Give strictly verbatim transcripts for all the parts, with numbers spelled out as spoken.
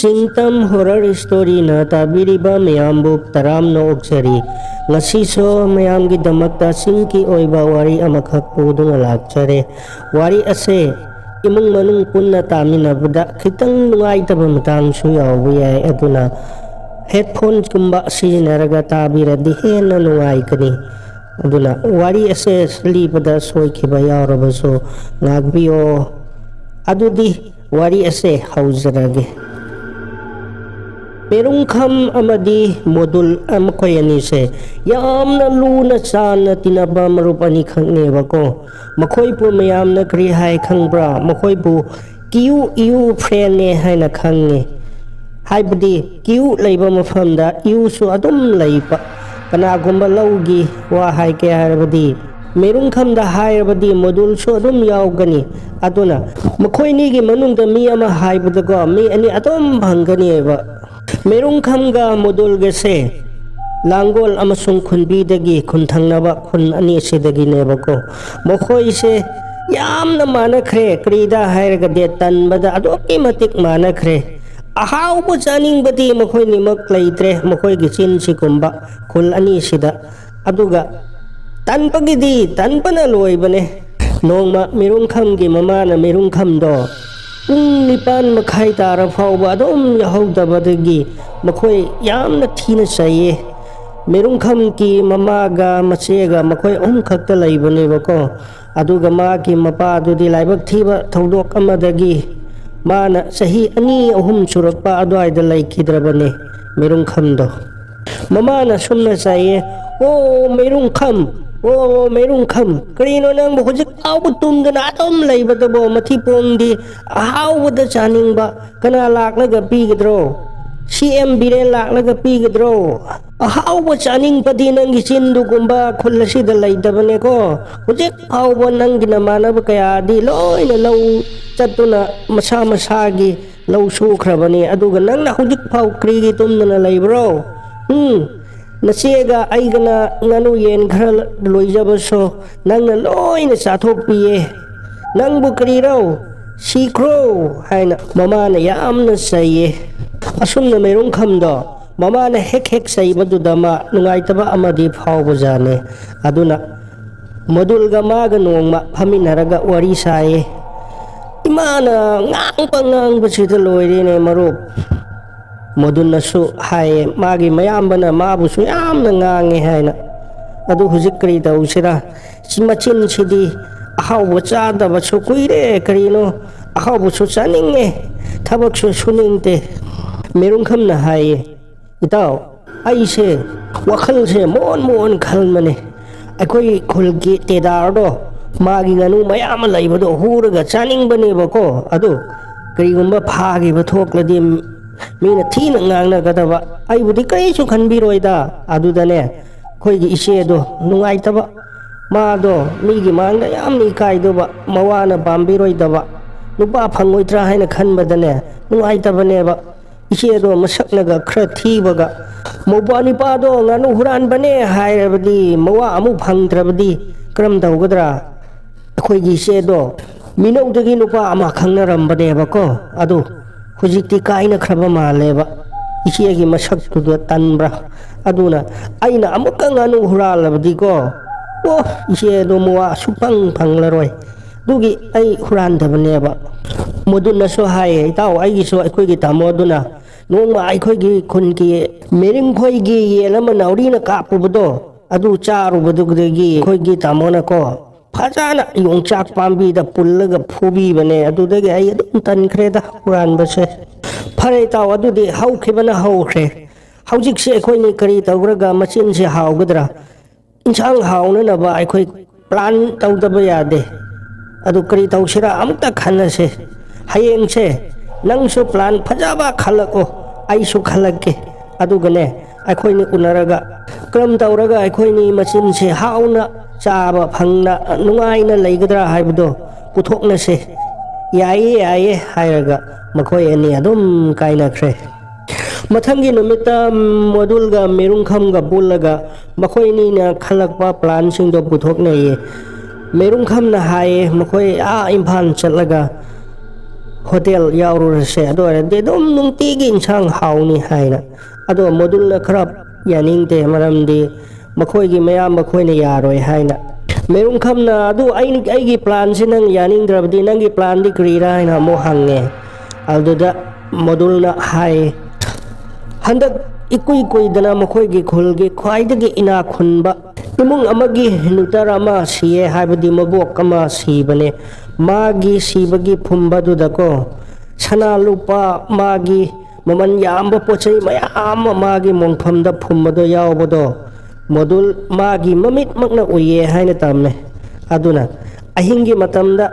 ꯆꯤꯡꯇꯝ horror ꯁ꯭ꯇꯣꯔꯤꯅ ꯇꯥꯕꯤꯔꯤꯕ ꯃꯌꯥꯝꯕꯨ ꯇꯔꯥꯝꯅ ꯑꯣꯛꯆꯔꯤ꯫ ꯉꯁꯤꯁꯨ ꯃꯌꯥꯝꯒꯤꯗꯃꯛꯇ ꯆꯤꯡꯒꯤ ꯑꯣꯏꯕ ꯋꯥꯔꯤ ꯑꯃꯈꯛ ꯄꯨꯗꯨꯅ ꯂꯥꯛꯆꯔꯦ꯫ ꯋꯥꯔꯤ ꯑꯁꯦ ꯏꯃꯨꯡ ꯃꯅꯨꯡ ꯄꯨꯟꯅ ꯇꯥꯃꯤꯟꯅꯕꯗ ꯈꯤꯇꯪ ꯅꯨꯡꯉꯥꯏꯇꯕ ꯃꯇꯥꯡꯁꯨ ꯌꯥꯎꯕ ꯌꯥꯏ, ꯑꯗꯨꯅ ꯍꯦꯗꯐꯣꯟꯒꯨꯝꯕ ꯁꯤꯖꯤꯟꯅꯔꯒ ꯇꯥꯕꯤꯔꯗꯤ ꯍꯦꯟꯅ ꯅꯨꯡꯉꯥꯏꯒꯅꯤ꯫ ꯑꯗꯨꯅ ꯋꯥꯔꯤ ꯑꯁꯦ ꯂꯤꯕꯗ ꯁꯣꯏꯈꯤꯕ ꯌꯥꯎꯔꯕꯁꯨ ꯉꯥꯛꯄꯤꯌꯣ꯫ ꯑꯗꯨꯗꯤ ꯋꯥꯔꯤ ꯑꯁꯦ ꯍꯧꯖꯔꯒꯦ꯫ ꯃꯦꯔꯨꯡꯈꯝ ꯑꯃꯗꯤ ꯃꯣꯗꯨꯜ ꯃꯈꯣꯏ ꯑꯅꯤꯁꯦ ꯌꯥꯝꯅ ꯂꯨꯅ ꯆꯥꯟꯅ ꯇꯤꯟꯅꯕ ꯃꯔꯨꯞ ꯑꯅꯤꯈꯛꯅꯦꯕꯀꯣ꯫ ꯃꯈꯣꯏꯕꯨ ꯃꯌꯥꯝꯅ ꯀꯔꯤ ꯍꯥꯏ ꯈꯪꯕ꯭ꯔꯥ? ꯃꯈꯣꯏꯕꯨ ꯀ꯭ꯌꯨ ꯏꯌꯨ ꯐ꯭ꯔꯦꯟꯅꯦ ꯍꯥꯏꯅ ꯈꯪꯉꯤ꯫ ꯍꯥꯏꯕꯗꯤ ꯀ꯭ꯌꯨ ꯂꯩꯕ ꯃꯐꯝꯗ ꯏꯌꯨꯁꯨ ꯑꯗꯨꯝ ꯂꯩꯕ꯫ ꯀꯅꯥꯒꯨꯝꯕ ꯂꯧꯒꯤ ꯋꯥ ꯍꯥꯏꯒꯦ ꯍꯥꯏꯔꯕꯗꯤ, ꯃꯦꯔꯨꯡꯈꯝꯗ ꯍꯥꯏꯔꯕꯗꯤ ꯃꯣꯗꯨꯜꯁꯨ ꯑꯗꯨꯝ ꯌꯥꯎꯒꯅꯤ꯫ ꯑꯗꯨꯅ ꯃꯈꯣꯏꯅꯤꯒꯤ ꯃꯅꯨꯡꯗ ꯃꯤ ꯑꯃ ꯍꯥꯏꯕꯗꯀꯣ, ꯃꯤ ꯑꯅꯤ ꯑꯗꯨꯝ ꯐꯪꯒꯅꯤꯕ꯫ ꯃꯦꯔꯨꯡꯈꯝꯒ ꯃꯣꯗꯨꯜꯒꯁꯦ ꯂꯥꯡꯒꯣꯜ ꯑꯃꯁꯨꯡ ꯈꯨꯟꯕꯤꯗꯒꯤ ꯈꯨꯟ ꯊꯪꯅꯕ ꯈꯨꯟ ꯑꯅꯤ ꯑꯁꯤꯗꯒꯤꯅꯦꯕꯀꯣ꯫ ꯃꯈꯣꯏꯁꯦ ꯌꯥꯝꯅ ꯃꯥꯟꯅꯈ꯭ꯔꯦ꯫ ꯀꯔꯤꯗ ꯍꯥꯏꯔꯒꯗꯤ ꯇꯟꯕꯗ ꯑꯗꯨꯛꯀꯤ ꯃꯇꯤꯛ ꯃꯥꯟꯅꯈ꯭ꯔꯦ꯫ ꯑꯍꯥꯎꯕ ꯆꯥꯅꯤꯡꯕꯗꯤ ꯃꯈꯣꯏꯅꯤꯃꯛ ꯂꯩꯇ꯭ꯔꯦ, ꯃꯈꯣꯏꯒꯤ ꯆꯤꯟꯁꯤꯒꯨꯝꯕ ꯈꯨꯜ ꯑꯅꯤꯁꯤꯗ꯫ ꯑꯗꯨꯒ ꯇꯟꯕꯒꯤꯗꯤ ꯇꯟꯕꯅ ꯂꯣꯏꯕꯅꯦ꯫ ꯅꯣꯡꯃ ꯃꯤꯔꯨꯡꯈꯝꯒꯤ ꯃꯃꯥꯅ ꯃꯤꯔꯨꯡꯈꯝꯗꯣ ꯄꯨꯡ ꯅꯤꯄꯥꯟ ꯃꯈꯥꯏ ꯇꯥꯔ ꯐꯥꯎꯕ ꯑꯗꯨꯝ ꯌꯥꯍꯧꯗꯕꯗꯒꯤ ꯃꯈꯣꯏ ꯌꯥꯝꯅ ꯊꯤꯅ ꯆꯩꯌꯦ꯫ ꯃꯤꯔꯨꯡꯈꯝꯒꯤ ꯃꯃꯥꯒ ꯃꯆꯦꯒ ꯃꯈꯣꯏ ꯑꯍꯨꯝ ꯈꯛꯇ ꯂꯩꯕꯅꯦꯕꯀꯣ꯫ ꯑꯗꯨꯒ ꯃꯥꯒꯤ ꯃꯄꯥꯗꯨꯗꯤ ꯂꯥꯏꯕꯛ ꯊꯤꯕ ꯊꯧꯗꯣꯛ ꯑꯃꯗꯒꯤ ꯃꯥꯅ ꯆꯍꯤ ꯑꯅꯤ ꯑꯍꯨꯝ ꯁꯨꯔꯛꯄ ꯑꯗꯨꯋꯥꯏꯗ ꯂꯩꯈꯤꯗ꯭ꯔꯕꯅꯦ ꯃꯤꯔꯨꯡꯈꯝꯗꯣ꯫ ꯃꯃꯥꯅ ꯁꯨꯝꯅ ꯆꯥꯏꯌꯦ, "ꯑꯣ ꯃꯩꯔꯨꯡꯈꯝ, ꯑꯣ ꯃꯩꯔꯨꯡꯈꯝ, ꯀꯔꯤꯅꯣ ꯅꯪꯕꯨ ꯍꯧꯖꯤꯛ ꯐꯥꯎꯕ ꯇꯨꯝꯗꯅ ꯑꯗꯨꯝ ꯂꯩꯕꯗꯨꯕꯣ? ꯃꯊꯤꯄꯣꯡꯗꯤ ꯑꯍꯥꯎꯕꯗ ꯆꯥꯅꯤꯡꯕ, ꯀꯅꯥ ꯂꯥꯛꯂꯒ ꯄꯤꯒꯗ꯭ꯔꯣ? ꯁꯤ ꯑꯦꯝ ꯕꯤꯔꯦꯟ ꯂꯥꯛꯂꯒ ꯄꯤꯒꯗ꯭ꯔꯣ? ꯑꯍꯥꯎꯕ ꯆꯥꯅꯤꯡꯕꯗꯤ ꯅꯪꯒꯤ ꯆꯤꯟꯗꯨꯒꯨꯝꯕ ꯈꯨꯜ ꯑꯁꯤꯗ ꯂꯩꯇꯕꯅꯦꯀꯣ꯫ ꯍꯧꯖꯤꯛ ꯐꯥꯎꯕ ꯅꯪꯒꯤ ꯅꯃꯥꯟꯅꯕ ꯀꯌꯥꯗꯤ ꯂꯣꯏꯅ ꯂꯧ ꯆꯠꯇꯨꯅ ꯃꯁꯥ ꯃꯁꯥꯒꯤ ꯂꯧ ꯁꯨꯈ꯭ꯔꯕꯅꯤ, ꯑꯗꯨꯒ ꯅꯪꯅ ꯍꯧꯖꯤꯛ ꯐꯥꯎ ꯀꯔꯤꯒꯤ ꯇꯨꯝꯗꯅ ꯂꯩꯕ꯭ꯔꯣ? ꯎꯝ? ꯅꯆꯦꯒ ꯑꯩꯒꯅ ꯉꯥꯅꯨ ꯌꯦꯟ ꯈꯔ ꯂꯣꯏꯖꯕꯁꯨ ꯅꯪꯅ ꯂꯣꯏꯅ ꯆꯥꯊꯣꯛꯄꯤꯌꯦ꯫ ꯅꯪꯕꯨ ꯀꯔꯤꯔꯣ? ꯁꯤꯈ꯭ꯔꯣ!" ꯍꯥꯏꯅ ꯃꯃꯥꯅ ꯌꯥꯝꯅ ꯆꯩꯌꯦ꯫ ꯑꯁꯨꯝꯅ ꯃꯦꯔꯨꯡꯈꯝꯗꯣ ꯃꯃꯥꯅ ꯍꯦꯛ ꯍꯦꯛ ꯆꯩꯕꯗꯨꯗ ꯃꯥ ꯅꯨꯡꯉꯥꯏꯇꯕ ꯑꯃꯗꯤ ꯐꯥꯎꯕꯖꯥꯠꯅꯤ꯫ ꯑꯗꯨꯅ ꯃꯗꯨꯜꯒ ꯃꯥꯒ ꯅꯣꯡꯃ ꯐꯝꯃꯤꯟꯅꯔꯒ ꯋꯥꯔꯤ ꯁꯥꯏꯌꯦ꯫ ꯏꯃꯥꯅ ꯉꯥꯡꯕ ꯉꯥꯡꯕꯁꯤꯗ ꯂꯣꯏꯔꯦꯅꯦ ꯃꯔꯨꯞ꯫ ꯃꯗꯨꯅꯁꯨ ꯍꯥꯏꯌꯦ, ꯃꯥꯒꯤ ꯃꯌꯥꯝꯕꯅ ꯃꯥꯕꯨꯁꯨ ꯌꯥꯝꯅ ꯉꯥꯡꯉꯦ ꯍꯥꯏꯅ꯫ ꯑꯗꯨ ꯍꯧꯖꯤꯛ ꯀꯔꯤ ꯇꯧꯁꯤꯔꯥ? ꯁꯤ ꯃꯆꯤꯟꯁꯤꯗꯤ ꯑꯍꯥꯎꯕ ꯆꯥꯗꯕꯁꯨ ꯀꯨꯏꯔꯦ, ꯀꯔꯤꯅꯣ ꯑꯍꯥꯎꯕꯁꯨ ꯆꯥꯅꯤꯡꯉꯦ, ꯊꯕꯛꯁꯨ ꯁꯨꯅꯤꯡꯗꯦ꯫ ꯃꯦꯔꯨꯡꯈꯝꯅ ꯍꯥꯏꯌꯦ, "ꯏꯇꯥꯎ, ꯑꯩꯁꯦ ꯋꯥꯈꯜꯁꯦ ꯃꯣꯟ ꯃꯣꯟ ꯈꯟꯕꯅꯦ꯫ ꯑꯩꯈꯣꯏ ꯈꯨꯜꯒꯤ ꯇꯦꯗꯥꯔꯗꯣ, ꯃꯥꯒꯤ ꯉꯥꯅꯨ ꯃꯌꯥꯝ ꯑꯃ ꯂꯩꯕꯗꯣ ꯍꯨꯔꯒ ꯆꯥꯅꯤꯡꯕꯅꯦꯕꯀꯣ꯫ ꯑꯗꯨ ꯀꯔꯤꯒꯨꯝꯕ ꯐꯥꯈꯤꯕ ꯊꯣꯛꯂꯗꯤ ꯃꯤꯅ ꯊꯤꯅ ꯉꯥꯡꯅꯒꯗꯕ꯫ ꯑꯩꯕꯨꯗꯤ ꯀꯔꯤꯁꯨ ꯈꯟꯕꯤꯔꯣꯏꯗ꯫ ꯑꯗꯨꯗꯅꯦ, ꯑꯩꯈꯣꯏꯒꯤ ꯏꯆꯦꯗꯣ ꯅꯨꯡꯉꯥꯏꯇꯕ, ꯃꯥꯗꯣ ꯃꯤꯒꯤ ꯃꯥꯡꯗ ꯌꯥꯝꯅ ꯏꯀꯥꯏꯗꯕ, ꯃꯋꯥꯅ ꯄꯥꯝꯕꯤꯔꯣꯏꯗꯕ, ꯅꯨꯄꯥ ꯐꯪꯉꯣꯏꯗ꯭ꯔꯥ ꯍꯥꯏꯅ ꯈꯟꯕꯗꯅꯦ ꯅꯨꯡꯉꯥꯏꯇꯕꯅꯦꯕ꯫ ꯏꯆꯦꯗꯣ ꯃꯁꯛꯅꯒ ꯈꯔ ꯊꯤꯕꯒ, ꯃꯧꯄ꯭ꯋꯥ ꯅꯤꯄꯥꯗꯣ ꯉꯥꯅꯨ ꯍꯨꯔꯥꯟꯕꯅꯦ ꯍꯥꯏꯔꯕꯗꯤ ꯃꯋꯥ ꯑꯃꯨꯛ ꯐꯪꯗ꯭ꯔꯕꯗꯤ ꯀꯔꯝ ꯇꯧꯒꯗ꯭ꯔꯥ?" ꯑꯩꯈꯣꯏꯒꯤ ꯏꯆꯦꯗꯣ ꯃꯤꯅꯧꯗꯒꯤ ꯅꯨꯄꯥ ꯑꯃ ꯈꯪꯅꯔꯝꯕꯅꯦꯕꯀꯣ꯫ ꯑꯗꯨ ꯍꯧꯖꯤꯛꯇꯤ ꯀꯥꯏꯅꯈ꯭ꯔꯕ ꯃꯥꯜꯂꯦꯕ꯫ ꯏꯆꯦꯒꯤ ꯃꯁꯛꯇꯨꯗ ꯇꯟꯕ꯭ꯔꯥ? ꯑꯗꯨꯅ ꯑꯩꯅ ꯑꯃꯨꯛꯀ ꯉꯥꯅꯨ ꯍꯨꯔꯥꯜꯂꯕꯗꯤꯀꯣ, ꯑꯣ, ꯏꯆꯦꯗꯣ ꯃꯋꯥ ꯁꯨꯛꯐꯪ ꯐꯪꯂꯔꯣꯏ꯫ ꯑꯗꯨꯒꯤ ꯑꯩ ꯍꯨꯔꯥꯟꯗꯕꯅꯦꯕ꯫ ꯃꯗꯨꯅꯁꯨ ꯍꯥꯏꯌꯦ, "ꯏꯇꯥꯎ, ꯑꯩꯒꯤꯁꯨ ꯑꯩꯈꯣꯏꯒꯤ ꯇꯥꯃꯣ ꯑꯗꯨꯅ ꯅꯣꯡꯃ ꯑꯩꯈꯣꯏꯒꯤ ꯈꯨꯟꯒꯤ ꯃꯦꯔꯤꯡꯈꯣꯏꯒꯤ ꯌꯦꯟ ꯑꯃ ꯅꯥꯎꯔꯤꯅ ꯀꯥꯞꯄꯨꯕꯗꯣ, ꯑꯗꯨ ꯆꯥꯔꯨꯕꯗꯨꯗꯒꯤ ꯑꯩꯈꯣꯏꯒꯤ ꯇꯥꯃꯣꯅꯀꯣ ꯐꯖꯅ ꯌꯣꯡꯆꯥꯛ ꯄꯥꯝꯕꯤꯗ ꯄꯨꯜꯂꯒ ꯐꯨꯕꯤꯕꯅꯦ꯫ ꯑꯗꯨꯗꯒꯤ ꯑꯩ ꯑꯗꯨꯝ ꯇꯟꯈ꯭ꯔꯦꯗ ꯍꯨꯔꯥꯟꯕꯁꯦ꯫ ꯐꯔꯦ ꯏꯇꯥꯎ, ꯑꯗꯨꯗꯤ ꯍꯧꯈꯤꯕꯅ ꯍꯧꯈ꯭ꯔꯦ꯫ ꯍꯧꯖꯤꯛꯁꯦ ꯑꯩꯈꯣꯏꯅꯤ ꯀꯔꯤ ꯇꯧꯔꯒ ꯃꯆꯤꯟꯁꯦ ꯍꯥꯎꯒꯗ꯭ꯔꯥ? ꯏꯟꯁꯥꯡ ꯍꯥꯎꯅꯅꯕ ꯑꯩꯈꯣꯏ ꯄ꯭ꯂꯥꯟ ꯇꯧꯗꯕ ꯌꯥꯗꯦ꯫ ꯑꯗꯨ ꯀꯔꯤ ꯇꯧꯁꯤꯔꯥ ꯑꯃꯨꯛꯇ ꯈꯟꯅꯁꯦ꯫ ꯍꯌꯦꯡꯁꯦ ꯅꯪꯁꯨ ꯄ꯭ꯂꯥꯟ ꯐꯖꯕ ꯈꯜꯂꯛꯑꯣ, ꯑꯩꯁꯨ ꯈꯜꯂꯛꯀꯦ꯫ ꯑꯗꯨꯒꯅꯦ, ꯑꯩꯈꯣꯏꯅꯤ ꯎꯅꯔꯒ ꯀꯔꯝ ꯇꯧꯔꯒ ꯑꯩꯈꯣꯏꯅꯤ ꯃꯆꯤꯟꯁꯦ ꯍꯥꯎꯅ ꯆꯥꯕ ꯐꯪꯅ ꯅꯨꯡꯉꯥꯏꯅ ꯂꯩꯒꯗ꯭ꯔꯥ ꯍꯥꯏꯕꯗꯣ ꯄꯨꯊꯣꯛꯅꯁꯦ꯫ "ꯌꯥꯏꯌꯦ, ꯌꯥꯏꯌꯦ" ꯍꯥꯏꯔꯒ ꯃꯈꯣꯏ ꯑꯅꯤ ꯑꯗꯨꯝ ꯀꯥꯏꯅꯈ꯭ꯔꯦ꯫ ꯃꯊꯪꯒꯤ ꯅꯨꯃꯤꯠꯇ ꯃꯣꯗꯨꯜꯒ ꯃꯤꯔꯨꯡꯈꯝꯒ ꯄꯨꯜꯂꯒ ꯃꯈꯣꯏ ꯑꯅꯤꯅ ꯈꯜꯂꯛꯄ ꯄ꯭ꯂꯥꯟꯁꯤꯡꯗꯣ ꯄꯨꯊꯣꯛꯅꯩꯌꯦ꯫ ꯃꯤꯔꯨꯡꯈꯝꯅ ꯍꯥꯏꯌꯦ, ꯃꯈꯣꯏ ꯑꯥ ꯏꯝꯐꯥꯜ ꯆꯠꯂꯒ ꯍꯣꯇꯦꯜ ꯌꯥꯎꯔꯨꯔꯁꯦ, ꯑꯗꯨ ꯑꯣꯏꯔꯗꯤ ꯑꯗꯨꯝ ꯅꯨꯡꯇꯤꯒꯤ ꯏꯟꯁꯥꯡ ꯍꯥꯎꯅꯤ ꯍꯥꯏꯅ꯫ ꯑꯗꯣ ꯃꯣꯗꯨꯜꯅ ꯈꯔ ꯌꯥꯅꯤꯡꯗꯦ, ꯃꯔꯝꯗꯤ ꯃꯈꯣꯏꯒꯤ ꯃꯌꯥꯝꯕ ꯈꯣꯏꯅ ꯌꯥꯔꯣꯏ ꯍꯥꯏꯅ꯫ ꯃꯦꯔꯨꯡꯈꯝꯅ, "ꯑꯗꯨ ꯑꯩ, ꯑꯩꯒꯤ ꯄ꯭ꯂꯥꯟꯁꯤ ꯅꯪ ꯌꯥꯅꯤꯡꯗ꯭ꯔꯕꯗꯤ ꯅꯪꯒꯤ ꯄ꯭ꯂꯥꯟꯗꯤ ꯀꯔꯤꯔꯥ?" ꯍꯥꯏꯅ ꯑꯃꯨꯛ ꯍꯪꯉꯦ꯫ ꯑꯗꯨꯗ ꯃꯣꯗꯨꯜꯅ ꯍꯥꯏ, "ꯍꯟꯗꯛ ꯏꯀꯨꯏ ꯀꯨꯏꯗꯅ ꯃꯈꯣꯏꯒꯤ ꯈꯨꯜꯒꯤ ꯈ꯭ꯋꯥꯏꯗꯒꯤ ꯏꯅꯥꯛ ꯈꯨꯟꯕ ꯏꯃꯨꯡ ꯑꯃꯒꯤ ꯅꯨꯇꯔ ꯑꯃ ꯁꯤꯌꯦ, ꯍꯥꯏꯕꯗꯤ ꯃꯕꯣꯛ ꯑꯃ ꯁꯤꯕꯅꯦ꯫ ꯃꯥꯒꯤ ꯁꯤꯕꯒꯤ ꯐꯨꯝꯕꯗꯨꯗꯀꯣ, ꯁꯅꯥ ꯂꯨꯄꯥ, ꯃꯥꯒꯤ ꯃꯃꯜ ꯌꯥꯝꯕ ꯄꯣꯠ ꯆꯩ ꯃꯌꯥꯝ ꯑꯃ ꯃꯥꯒꯤ ꯃꯣꯡꯐꯝꯗ ꯐꯨꯝꯕꯗꯣ ꯌꯥꯎꯕꯗꯣ ꯃꯣꯗꯨꯜ ꯃꯥꯒꯤ ꯃꯃꯤꯠꯃꯛꯅ ꯎꯏꯌꯦ ꯍꯥꯏꯅ ꯇꯝꯃꯦ꯫ ꯑꯗꯨꯅ ꯑꯍꯤꯡꯒꯤ ꯃꯇꯝꯗ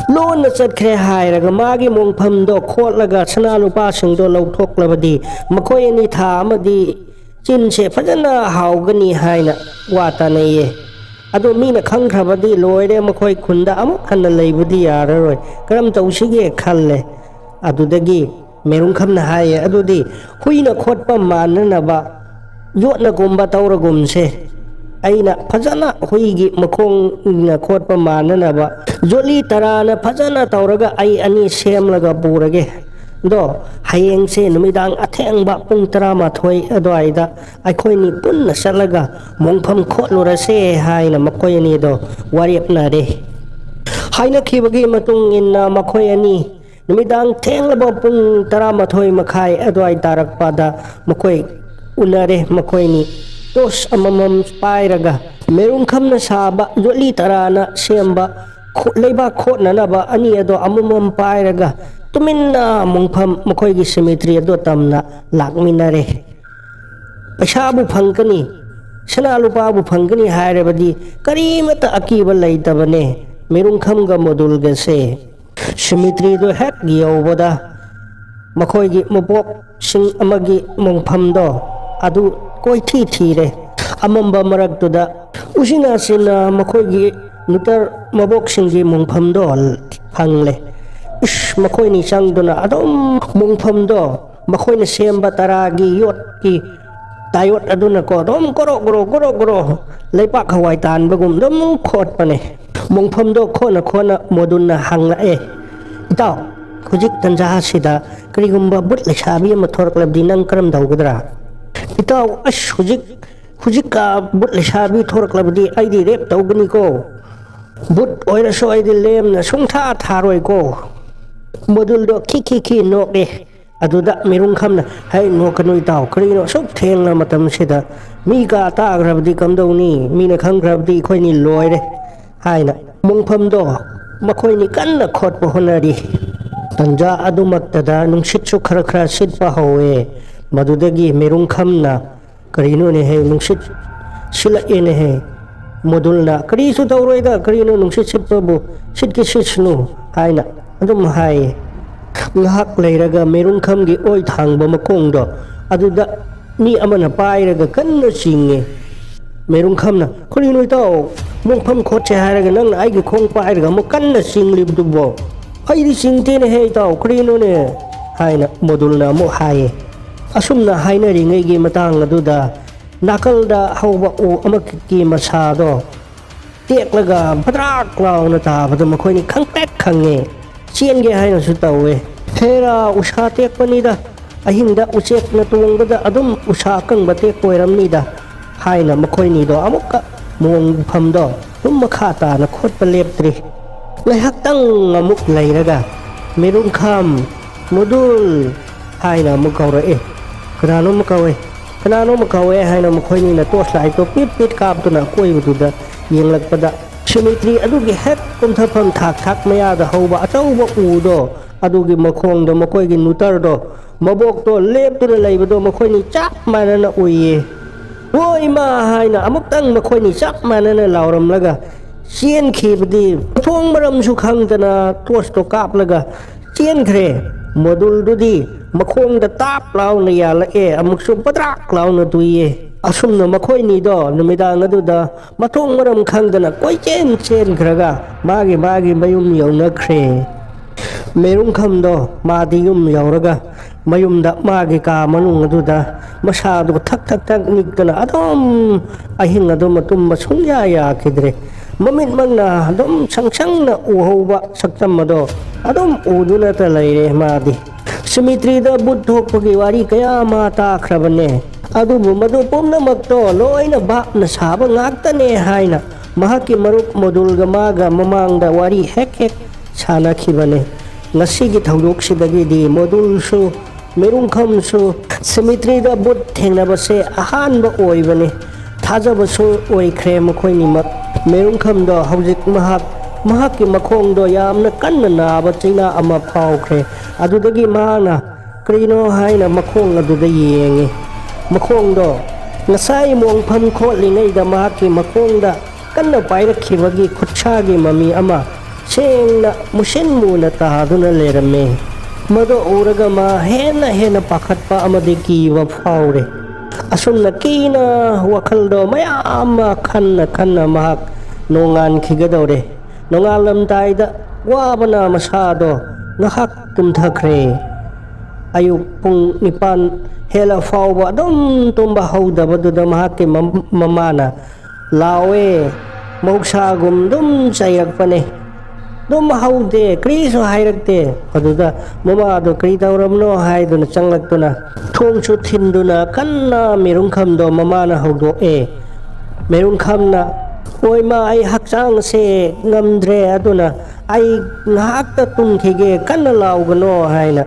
ꯂꯣꯟꯅ ꯆꯠꯈ꯭ꯔꯦ ꯍꯥꯏꯔꯒ ꯃꯥꯒꯤ ꯃꯣꯡꯐꯝꯗꯣ ꯈꯣꯠꯂꯒ ꯁꯅꯥ ꯂꯨꯄꯥꯁꯤꯡꯗꯣ ꯂꯧꯊꯣꯛꯂꯕꯗꯤ ꯃꯈꯣꯏ ꯑꯅꯤ ꯊꯥ ꯑꯃꯗꯤ ꯆꯤꯟꯁꯦ ꯐꯖꯅ ꯍꯥꯎꯒꯅꯤ ꯍꯥꯏꯅ ꯋꯥ ꯇꯥꯅꯩꯌꯦ꯫ ꯑꯗꯣ ꯃꯤꯅ ꯈꯪꯈ꯭ꯔꯕꯗꯤ ꯂꯣꯏꯔꯦ, ꯃꯈꯣꯏ ꯈꯨꯟꯗ ꯑꯃꯨꯛ ꯍꯟꯅ ꯂꯩꯕꯗꯤ ꯌꯥꯔꯔꯣꯏ꯫ ꯀꯔꯝ ꯇꯧꯁꯤꯒꯦ ꯈꯜꯂꯦ꯫ ꯑꯗꯨꯗꯒꯤ ꯃꯦꯔꯨꯡꯈꯝꯅ ꯍꯥꯏꯌꯦ, "ꯑꯗꯨꯗꯤ ꯍꯨꯏꯅ ꯈꯣꯠꯄ ꯃꯥꯟꯅꯅꯕ ꯌꯣꯠꯅꯒꯨꯝꯕ ꯇꯧꯔꯒꯨꯝꯁꯦ꯫ ꯑꯩꯅ ꯐꯖꯅ ꯍꯨꯏꯒꯤ ꯃꯈꯣꯡꯅ ꯈꯣꯠꯄ ꯃꯥꯟꯅꯅꯕ ꯖꯣꯂꯤ ꯇꯔꯥꯅ ꯐꯖꯅ ꯇꯧꯔꯒ ꯑꯩ ꯑꯅꯤ ꯁꯦꯝꯂꯒ ꯄꯨꯔꯒꯦ꯫ ꯑꯗꯣ ꯍꯌꯦꯡꯁꯦ ꯅꯨꯃꯤꯗꯥꯡ ꯑꯊꯦꯡꯕ ꯄꯨꯡ ꯇꯔꯥꯃꯥꯊꯣꯏ ꯑꯗꯨꯋꯥꯏꯗ ꯑꯩꯈꯣꯏꯅꯤ ꯄꯨꯟꯅ ꯆꯠꯂꯒ ꯃꯣꯡꯐꯝ ꯈꯣꯠꯂꯨꯔꯁꯦ" ꯍꯥꯏꯅ ꯃꯈꯣꯏ ꯑꯅꯤꯗꯣ ꯋꯥꯔꯦꯞꯅꯔꯦ꯫ ꯍꯥꯏꯅꯈꯤꯕꯒꯤ ꯃꯇꯨꯡ ꯏꯟꯅ ꯃꯈꯣꯏ ꯑꯅꯤ ꯅꯨꯃꯤꯗꯥꯡ ꯊꯦꯡꯂꯕ ꯄꯨꯡ ꯇꯔꯥꯃꯥꯊꯣꯏ ꯃꯈꯥꯏ ꯑꯗꯨꯋꯥꯏ ꯇꯥꯔꯛꯄꯗ ꯃꯈꯣꯏ ꯎꯅꯔꯦ꯫ ꯃꯈꯣꯏꯅꯤ ꯇꯣꯁ ꯑꯃꯃꯝ ꯄꯥꯏꯔꯒ ꯃꯦꯔꯨꯡꯈꯝꯅ ꯁꯥꯕ ꯌꯣꯠꯂꯤ ꯇꯔꯥꯅ ꯁꯦꯝꯕ ꯈꯣ-, ꯂꯩꯕꯥꯛ ꯈꯣꯠꯅꯅꯕ ꯑꯅꯤ ꯑꯗꯣ ꯑꯃꯃꯝ ꯄꯥꯏꯔꯒ ꯇꯨꯃꯤꯟꯅ ꯃꯣꯡꯐꯝ ꯃꯈꯣꯏꯒꯤ ꯁꯤꯃꯤꯇ꯭ꯔꯤ ꯑꯗꯣ ꯇꯝꯅ ꯂꯥꯛꯃꯤꯟꯅꯔꯦ꯫ ꯄꯩꯁꯥꯕꯨ ꯐꯪꯒꯅꯤ, ꯁꯅꯥ ꯂꯨꯄꯥꯕꯨ ꯐꯪꯒꯅꯤ ꯍꯥꯏꯔꯕꯗꯤ ꯀꯔꯤꯃꯠꯇ ꯑꯀꯤꯕ ꯂꯩꯇꯕꯅꯦ꯫ ꯃꯦꯔꯨꯡꯈꯝꯒ ꯃꯣꯗꯨꯜꯒꯁꯦ ꯁꯤꯃꯤꯇ꯭ꯔꯤꯗꯣ ꯍꯦꯛ ꯌꯧꯕꯗ ꯃꯈꯣꯏꯒꯤ ꯃꯕꯣꯛꯁꯤꯡ ꯑꯃꯒꯤ ꯃꯣꯡꯐꯝꯗꯣ ꯑꯗꯨ ꯀꯣꯏꯊꯤ ꯊꯤꯔꯦ꯫ ꯑꯃꯝꯕ ꯃꯔꯛꯇꯨꯗ ꯎꯆꯤꯟ ꯅꯥꯆꯤꯟꯅ ꯃꯈꯣꯏꯒꯤ ꯅꯨꯇꯔ ꯃꯕꯣꯛꯁꯤꯡꯒꯤ ꯃꯣꯡꯐꯝꯗꯣ ꯐꯪꯂꯦ꯫ ꯏꯁ, ꯃꯈꯣꯏꯅꯤ ꯆꯪꯗꯨꯅ ꯑꯗꯨꯝ ꯃꯣꯡꯐꯝꯗꯣ ꯃꯈꯣꯏꯅ ꯁꯦꯝꯕ ꯇꯔꯥꯒꯤ ꯌꯣꯠꯀꯤ ꯇꯥꯌꯣꯠ ꯑꯗꯨꯅꯀꯣ ꯑꯗꯨꯝ ꯒꯣꯔꯣ ꯒꯣꯔꯣ ꯒꯣꯔꯣ ꯒꯣꯔꯣ ꯂꯩꯄꯥꯛ ꯍꯋꯥꯏ ꯇꯥꯟꯕꯒꯨꯝ ꯑꯗꯨꯝ ꯈꯣꯠꯄꯅꯦ꯫ ꯃꯣꯡꯐꯝꯗꯣ ꯈꯣꯠꯅ ꯈꯣꯠꯅ ꯃꯣꯗꯨꯜꯅ ꯍꯪꯂꯛꯑꯦ, "ꯏꯇꯥꯎ, ꯍꯧꯖꯤꯛ ꯇꯟꯖꯥ ꯑꯁꯤꯗ ꯀꯔꯤꯒꯨꯝꯕ ꯕꯨꯠ ꯂꯩꯁꯥꯕꯤ ꯑꯃ ꯊꯣꯔꯛꯂꯕꯗꯤ ꯅꯪ ꯀꯔꯝ ꯇꯧꯒꯗ꯭ꯔꯥ? ꯏꯇꯥꯎ, ꯑꯁ, ꯍꯧꯖꯤꯛ, ꯍꯧꯖꯤꯛꯀ ꯕꯨꯠ ꯂꯩꯁꯥꯕꯤ ꯊꯣꯔꯛꯂꯕꯗꯤ ꯑꯩꯗꯤ ꯔꯦꯞ ꯇꯧꯒꯅꯤꯀꯣ꯫ ꯕꯨꯠ ꯑꯣꯏꯔꯁꯨ ꯑꯩꯗꯤ ꯂꯦꯝꯅ ꯁꯨꯡꯊꯥ ꯊꯥꯔꯣꯏꯀꯣ꯫ ꯃꯗꯨꯜꯗꯣ ꯈꯤ ꯈꯤ ꯈꯤ ꯅꯣꯛꯑꯦ꯫ ꯑꯗꯨꯗ ꯃꯤꯔꯨꯡꯈꯝꯅ, "ꯍꯩ, ꯅꯣꯛꯀꯅꯨ ꯏꯇꯥꯎ, ꯀꯔꯤꯅꯣ ꯑꯁꯨꯛ ꯊꯦꯡꯂ ꯃꯇꯝꯁꯤꯗ? ꯃꯤ ꯀꯥ ꯇꯥꯈ꯭ꯔꯕꯗꯤ ꯀꯝꯗꯧꯅꯤ? ꯃꯤꯅ ꯈꯪꯈ꯭ꯔꯕꯗꯤ ꯑꯩꯈꯣꯏꯅꯤ ꯂꯣꯏꯔꯦ," ꯍꯥꯏꯅ ꯃꯣꯡꯐꯝꯗꯣ ꯃꯈꯣꯏꯅꯤ ꯀꯟꯅ ꯈꯣꯠꯄ ꯍꯣꯠꯅꯔꯤ꯫ ꯇꯟꯖꯥ ꯑꯗꯨꯃꯛꯇꯗ ꯅꯨꯡꯁꯤꯠꯁꯨ ꯈꯔ ꯈꯔ ꯁꯤꯠꯄ ꯍꯧꯋꯦ꯫ ꯃꯗꯨꯗꯒꯤ ꯃꯤꯔꯨꯡꯈꯝꯅ, "ꯀꯔꯤꯅꯣꯅꯦꯍꯦ, ꯅꯨꯡꯁꯤꯠ ꯁꯤꯜꯂꯛꯑꯦꯅꯦꯍꯦ"꯫ ꯃꯣꯗꯨꯜꯅ, "ꯀꯔꯤꯁꯨ ꯇꯧꯔꯣꯏꯗ, ꯀꯔꯤꯅꯣ ꯅꯨꯡꯁꯤꯠ ꯁꯤꯠꯄꯕꯨ, ꯁꯤꯠꯀꯦ ꯁꯤꯠꯁꯅꯨ" ꯍꯥꯏꯅ ꯑꯗꯨꯝ ꯍꯥꯏꯌꯦ꯫ ꯉꯥꯏꯍꯥꯛ ꯂꯩꯔꯒ ꯃꯦꯔꯨꯡꯈꯝꯒꯤ ꯑꯣꯏ ꯊꯥꯡꯕ ꯃꯈꯣꯡꯗꯣ ꯑꯗꯨꯗ ꯃꯤ ꯑꯃꯅ ꯄꯥꯏꯔꯒ ꯀꯟꯅ ꯆꯤꯡꯉꯦ꯫ ꯃꯦꯔꯨꯡꯈꯝꯅ, "ꯀꯔꯤꯅꯣ ꯏꯇꯥꯎ, ꯃꯣꯡꯐꯝ ꯈꯣꯠꯁꯦ ꯍꯥꯏꯔꯒ ꯅꯪꯅ ꯑꯩꯒꯤ ꯈꯣꯡ ꯄꯥꯏꯔꯒ ꯑꯃꯨꯛ ꯀꯟꯅ ꯆꯤꯡꯂꯤꯕꯗꯨꯕꯣ?" "ꯑꯩꯗꯤ ꯆꯤꯡꯗꯦꯅꯦꯍꯦ ꯏꯇꯥꯎ, ꯀꯔꯤꯅꯣꯅꯦ?" ꯍꯥꯏꯅ ꯃꯣꯗꯨꯜꯅ ꯑꯃꯨꯛ ꯍꯥꯏꯌꯦ꯫ ꯑꯁꯨꯝꯅ ꯍꯥꯏꯅꯔꯤꯉꯩꯒꯤ ꯃꯇꯥꯡ ꯑꯗꯨꯗ ꯅꯥꯀꯜꯗ ꯍꯧꯕ ꯎ ꯑꯃꯈꯛꯀꯤ ꯃꯁꯥꯗꯣ ꯇꯦꯛꯂꯒ ꯕꯗ꯭ꯔꯥꯛ ꯂꯥꯎꯅ ꯇꯥꯕꯗ ꯃꯈꯣꯏꯅꯤ ꯈꯪꯄ꯭ꯔꯦꯛ ꯈꯪꯉꯦ꯫ ꯆꯦꯟꯒꯦ ꯍꯥꯏꯅꯁꯨ ꯇꯧꯋꯦ꯫ ꯍꯦꯔꯥ, ꯎꯁꯥ ꯇꯦꯛꯄꯅꯤꯗ꯫ ꯑꯍꯤꯡꯗ ꯎꯆꯦꯛꯅ ꯇꯣꯡꯕꯗ ꯑꯗꯨꯝ ꯎꯁꯥ ꯑꯀꯪꯕ ꯇꯦꯛꯄ ꯑꯣꯏꯔꯝꯅꯤꯗ ꯍꯥꯏꯅ ꯃꯈꯣꯏꯅꯤꯗꯣ ꯑꯃꯨꯛꯀ ꯃꯣꯡꯐꯝꯗꯣ ꯑꯗꯨꯝ ꯃꯈꯥ ꯇꯥꯅ ꯈꯣꯠꯄ ꯂꯦꯞꯇ꯭ꯔꯤ꯫ ꯉꯥꯏꯍꯥꯛꯇꯪ ꯑꯃꯨꯛ ꯂꯩꯔꯒ ꯃꯤꯔꯨꯡꯈꯝ, "ꯃꯨꯗꯨꯜ" ꯍꯥꯏꯅ ꯑꯃꯨꯛ ꯀꯧꯔꯛꯑꯦ꯫ ꯀꯅꯥꯅꯣꯝ ꯀꯧꯋꯦ, ꯀꯅꯥꯅꯣꯝ ꯀꯧꯋꯦ ꯍꯥꯏꯅ ꯃꯈꯣꯏꯅꯤꯅ ꯇꯣꯔꯆ ꯂꯥꯏꯠꯇꯣ ꯄꯤꯠ ꯄꯤꯠ ꯀꯥꯞꯇꯨꯅ ꯑꯀꯣꯏꯕꯗꯨꯗ ꯌꯦꯡꯂꯛꯄꯗ, ꯁꯤꯃꯤꯇ꯭ꯔꯤ ꯑꯗꯨꯒꯤ ꯍꯦꯛ ꯀꯨꯝꯊꯐꯝ ꯊꯥꯛ ꯊꯥꯛ ꯃꯌꯥꯗ ꯍꯧꯕ ꯑꯆꯧꯕ ꯎꯗꯣ, ꯑꯗꯨꯒꯤ ꯃꯈꯣꯡꯗ ꯃꯈꯣꯏꯒꯤ ꯅꯨꯇꯔꯗꯣ, ꯃꯕꯣꯛꯇꯣ ꯂꯦꯞꯇꯨꯅ ꯂꯩꯕꯗꯣ ꯃꯈꯣꯏꯅꯤ ꯆꯞ ꯃꯥꯟꯅꯅ ꯎꯏꯌꯦ꯫ "ꯍꯣ ꯏꯃꯥ!" ꯍꯥꯏꯅ ꯑꯃꯨꯛꯇꯪ ꯃꯈꯣꯏꯅꯤ ꯆꯞ ꯃꯥꯟꯅꯅ ꯂꯥꯎꯔꯝꯂꯒ ꯆꯦꯟꯈꯤꯕꯗꯤ ꯃꯊꯣꯡ ꯃꯔꯝꯁꯨ ꯈꯪꯗꯅ ꯇꯣꯔꯆꯇꯣ ꯀꯥꯞꯂꯒ ꯆꯦꯟꯈ꯭ꯔꯦ꯫ ꯃꯣꯗꯨꯜꯗꯨꯗꯤ ꯃꯈꯣꯡꯗ ꯇꯥꯞ ꯂꯥꯎꯅ ꯌꯥꯜꯂꯛꯑꯦ, ꯑꯃꯨꯛꯁꯨ ꯄꯗ꯭ꯔꯥꯛ ꯂꯥꯎꯅ ꯇꯨꯏꯌꯦ꯫ ꯑꯁꯨꯝꯅ ꯃꯈꯣꯏꯅꯤꯗꯣ ꯅꯨꯃꯤꯗꯥꯡ ꯑꯗꯨꯗ ꯃꯊꯣꯡ ꯃꯔꯝ ꯈꯪꯗꯅ ꯀꯣꯏꯆꯦꯟ ꯆꯦꯟꯈ꯭ꯔꯒ ꯃꯥꯒꯤ ꯃꯥꯒꯤ ꯃꯌꯨꯝ ꯌꯧꯅꯈ꯭ꯔꯦ꯫ ꯃꯦꯔꯨꯡꯈꯝꯗꯣ ꯃꯥꯗꯤ ꯌꯨꯝ ꯌꯧꯔꯒ ꯃꯌꯨꯝꯗ ꯃꯥꯒꯤ ꯀꯥ ꯃꯅꯨꯡ ꯑꯗꯨꯗ ꯃꯁꯥꯗꯨ ꯊꯛ ꯊꯛ ꯊꯛ ꯅꯤꯛꯇꯅ ꯑꯗꯨꯝ ꯑꯍꯤꯡ ꯑꯗꯨꯃ ꯇꯨꯝꯕ ꯁꯨꯡꯌꯥ ꯌꯥꯈꯤꯗ꯭ꯔꯦ꯫ ꯃꯃꯤꯠꯃꯛꯅ ꯑꯗꯨꯝ ꯁꯪ ꯁꯪꯅ ꯎꯍꯧꯕ ꯁꯛꯇꯝ ꯑꯗꯣ ꯑꯗꯨꯝ ꯎꯗꯨꯅꯇ ꯂꯩꯔꯦ ꯃꯥꯗꯤ꯫ ꯁꯤꯃꯤꯇ꯭ꯔꯤꯗ ꯕꯨꯠ ꯊꯣꯛꯄꯒꯤ ꯋꯥꯔꯤ ꯀꯌꯥ ꯑꯃ ꯇꯥꯈ꯭ꯔꯕꯅꯦ꯫ ꯑꯗꯨꯕꯨ ꯃꯗꯨ ꯄꯨꯝꯅꯃꯛꯇꯣ ꯂꯣꯏꯅ ꯚꯥꯞꯅ ꯁꯥꯕ ꯉꯥꯛꯇꯅꯦ ꯍꯥꯏꯅ ꯃꯍꯥꯛꯀꯤ ꯃꯔꯨꯞ ꯃꯣꯗꯨꯜꯒ ꯃꯥꯒ ꯃꯃꯥꯡꯗ ꯋꯥꯔꯤ ꯍꯦꯛ ꯍꯦꯛ ꯁꯥꯅꯈꯤꯕꯅꯦ꯫ ꯉꯁꯤꯒꯤ ꯊꯧꯗꯣꯛꯁꯤꯗꯒꯤꯗꯤ ꯃꯣꯗꯨꯜꯁꯨ ꯃꯦꯔꯨꯡꯈꯝꯁꯨ ꯁꯤꯃꯤꯇ꯭ꯔꯤꯗ ꯕꯨꯠ ꯊꯦꯡꯅꯕꯁꯦ ꯑꯍꯥꯟꯕ ꯑꯣꯏꯕꯅꯤ꯫ ꯊꯥꯖꯕꯁꯨ ꯑꯣꯏꯈ꯭ꯔꯦ ꯃꯈꯣꯏꯅꯤꯃꯛ꯫ ꯃꯦꯔꯨꯡꯈꯝꯗꯣ ꯍꯧꯖꯤꯛ ꯃꯍꯥꯛ, ꯃꯍꯥꯛꯀꯤ ꯃꯈꯣꯡꯗꯣ ꯌꯥꯝꯅ ꯀꯟꯅ ꯅꯥꯕ ꯆꯩꯅꯥ ꯑꯃ ꯐꯥꯎꯈ꯭ꯔꯦ꯫ ꯑꯗꯨꯗꯒꯤ ꯃꯍꯥꯛꯅ ꯀꯔꯤꯅꯣ ꯍꯥꯏꯅ ꯃꯈꯣꯡ ꯑꯗꯨꯗ ꯌꯦꯡꯉꯤ꯫ ꯃꯈꯣꯡꯗꯣ ꯉꯁꯥꯏ ꯃꯣꯡꯐꯝ ꯈꯣꯠꯂꯤꯉꯩꯗ ꯃꯍꯥꯛꯀꯤ ꯃꯈꯣꯡꯗ ꯀꯟꯅ ꯄꯥꯏꯔꯛꯈꯤꯕꯒꯤ ꯈꯨꯠꯁꯥꯒꯤ ꯃꯃꯤ ꯑꯃ ꯁꯦꯡꯅ ꯃꯨꯁꯤꯟ ꯃꯨꯅ ꯇꯥꯗꯨꯅ ꯂꯩꯔꯝꯃꯤ꯫ ꯃꯗꯨ ꯎꯔꯒ ꯃꯥ ꯍꯦꯟꯅ ꯍꯦꯟꯅ ꯄꯥꯈꯠꯄ ꯑꯃꯗꯤ ꯀꯤꯕ ꯐꯥꯎꯔꯦ꯫ ꯑꯁꯨꯝꯅ ꯀꯤꯅ ꯋꯥꯈꯜꯗꯣ ꯃꯌꯥꯝ ꯑꯃ ꯈꯟꯅ ꯈꯟꯅ ꯃꯍꯥꯛ ꯅꯣꯡꯉꯥꯟꯈꯤꯒꯗꯧꯔꯦ꯫ ꯅꯣꯡꯉꯥꯜꯂꯝꯗꯥꯏꯗ ꯋꯥꯕꯅ ꯃꯁꯥꯗꯣ ꯉꯥꯏꯍꯥꯛ ꯇꯨꯝꯊꯈ꯭ꯔꯦ꯫ ꯑꯌꯨꯛ ꯄꯨꯡ ꯅꯤꯄꯥꯟ ꯍꯦꯜꯂ ꯐꯥꯎꯕ ꯑꯗꯨꯝ ꯇꯨꯝꯕ ꯍꯧꯗꯕꯗꯨꯗ ꯃꯍꯥꯛꯀꯤ ꯃꯝ-, ꯃꯃꯥꯅ ꯂꯥꯎꯋꯦ꯫ ꯃꯍꯧꯁꯥꯒꯨꯝ ꯑꯗꯨꯝ ꯆꯩꯔꯛꯄꯅꯦ꯫ ꯑꯗꯨꯝ ꯍꯧꯗꯦ, ꯀꯔꯤꯁꯨ ꯍꯥꯏꯔꯛꯇꯦ꯫ ꯑꯗꯨꯗ ꯃꯃꯥꯗꯣ ꯀꯔꯤ ꯇꯧꯔꯕꯅꯣ ꯍꯥꯏꯗꯨꯅ ꯆꯪꯂꯛꯇꯨꯅ ꯊꯣꯡꯁꯨ ꯊꯤꯟꯗꯨꯅ ꯀꯟꯅ ꯃꯦꯔꯨꯡꯈꯝꯗꯣ ꯃꯃꯥꯅ ꯍꯧꯗꯣꯛꯑꯦ꯫ ꯃꯦꯔꯨꯡꯈꯝꯅ, "ꯍꯣꯏ ꯃꯥ, ꯑꯩ ꯍꯛꯆꯥꯡꯁꯦ ꯉꯝꯗ꯭ꯔꯦ, ꯑꯗꯨꯅ ꯑꯩ ꯉꯥꯏꯍꯥꯛꯇ ꯇꯨꯝꯈꯤꯒꯦ, ꯀꯟꯅ ꯂꯥꯎꯒꯅꯣ" ꯍꯥꯏꯅ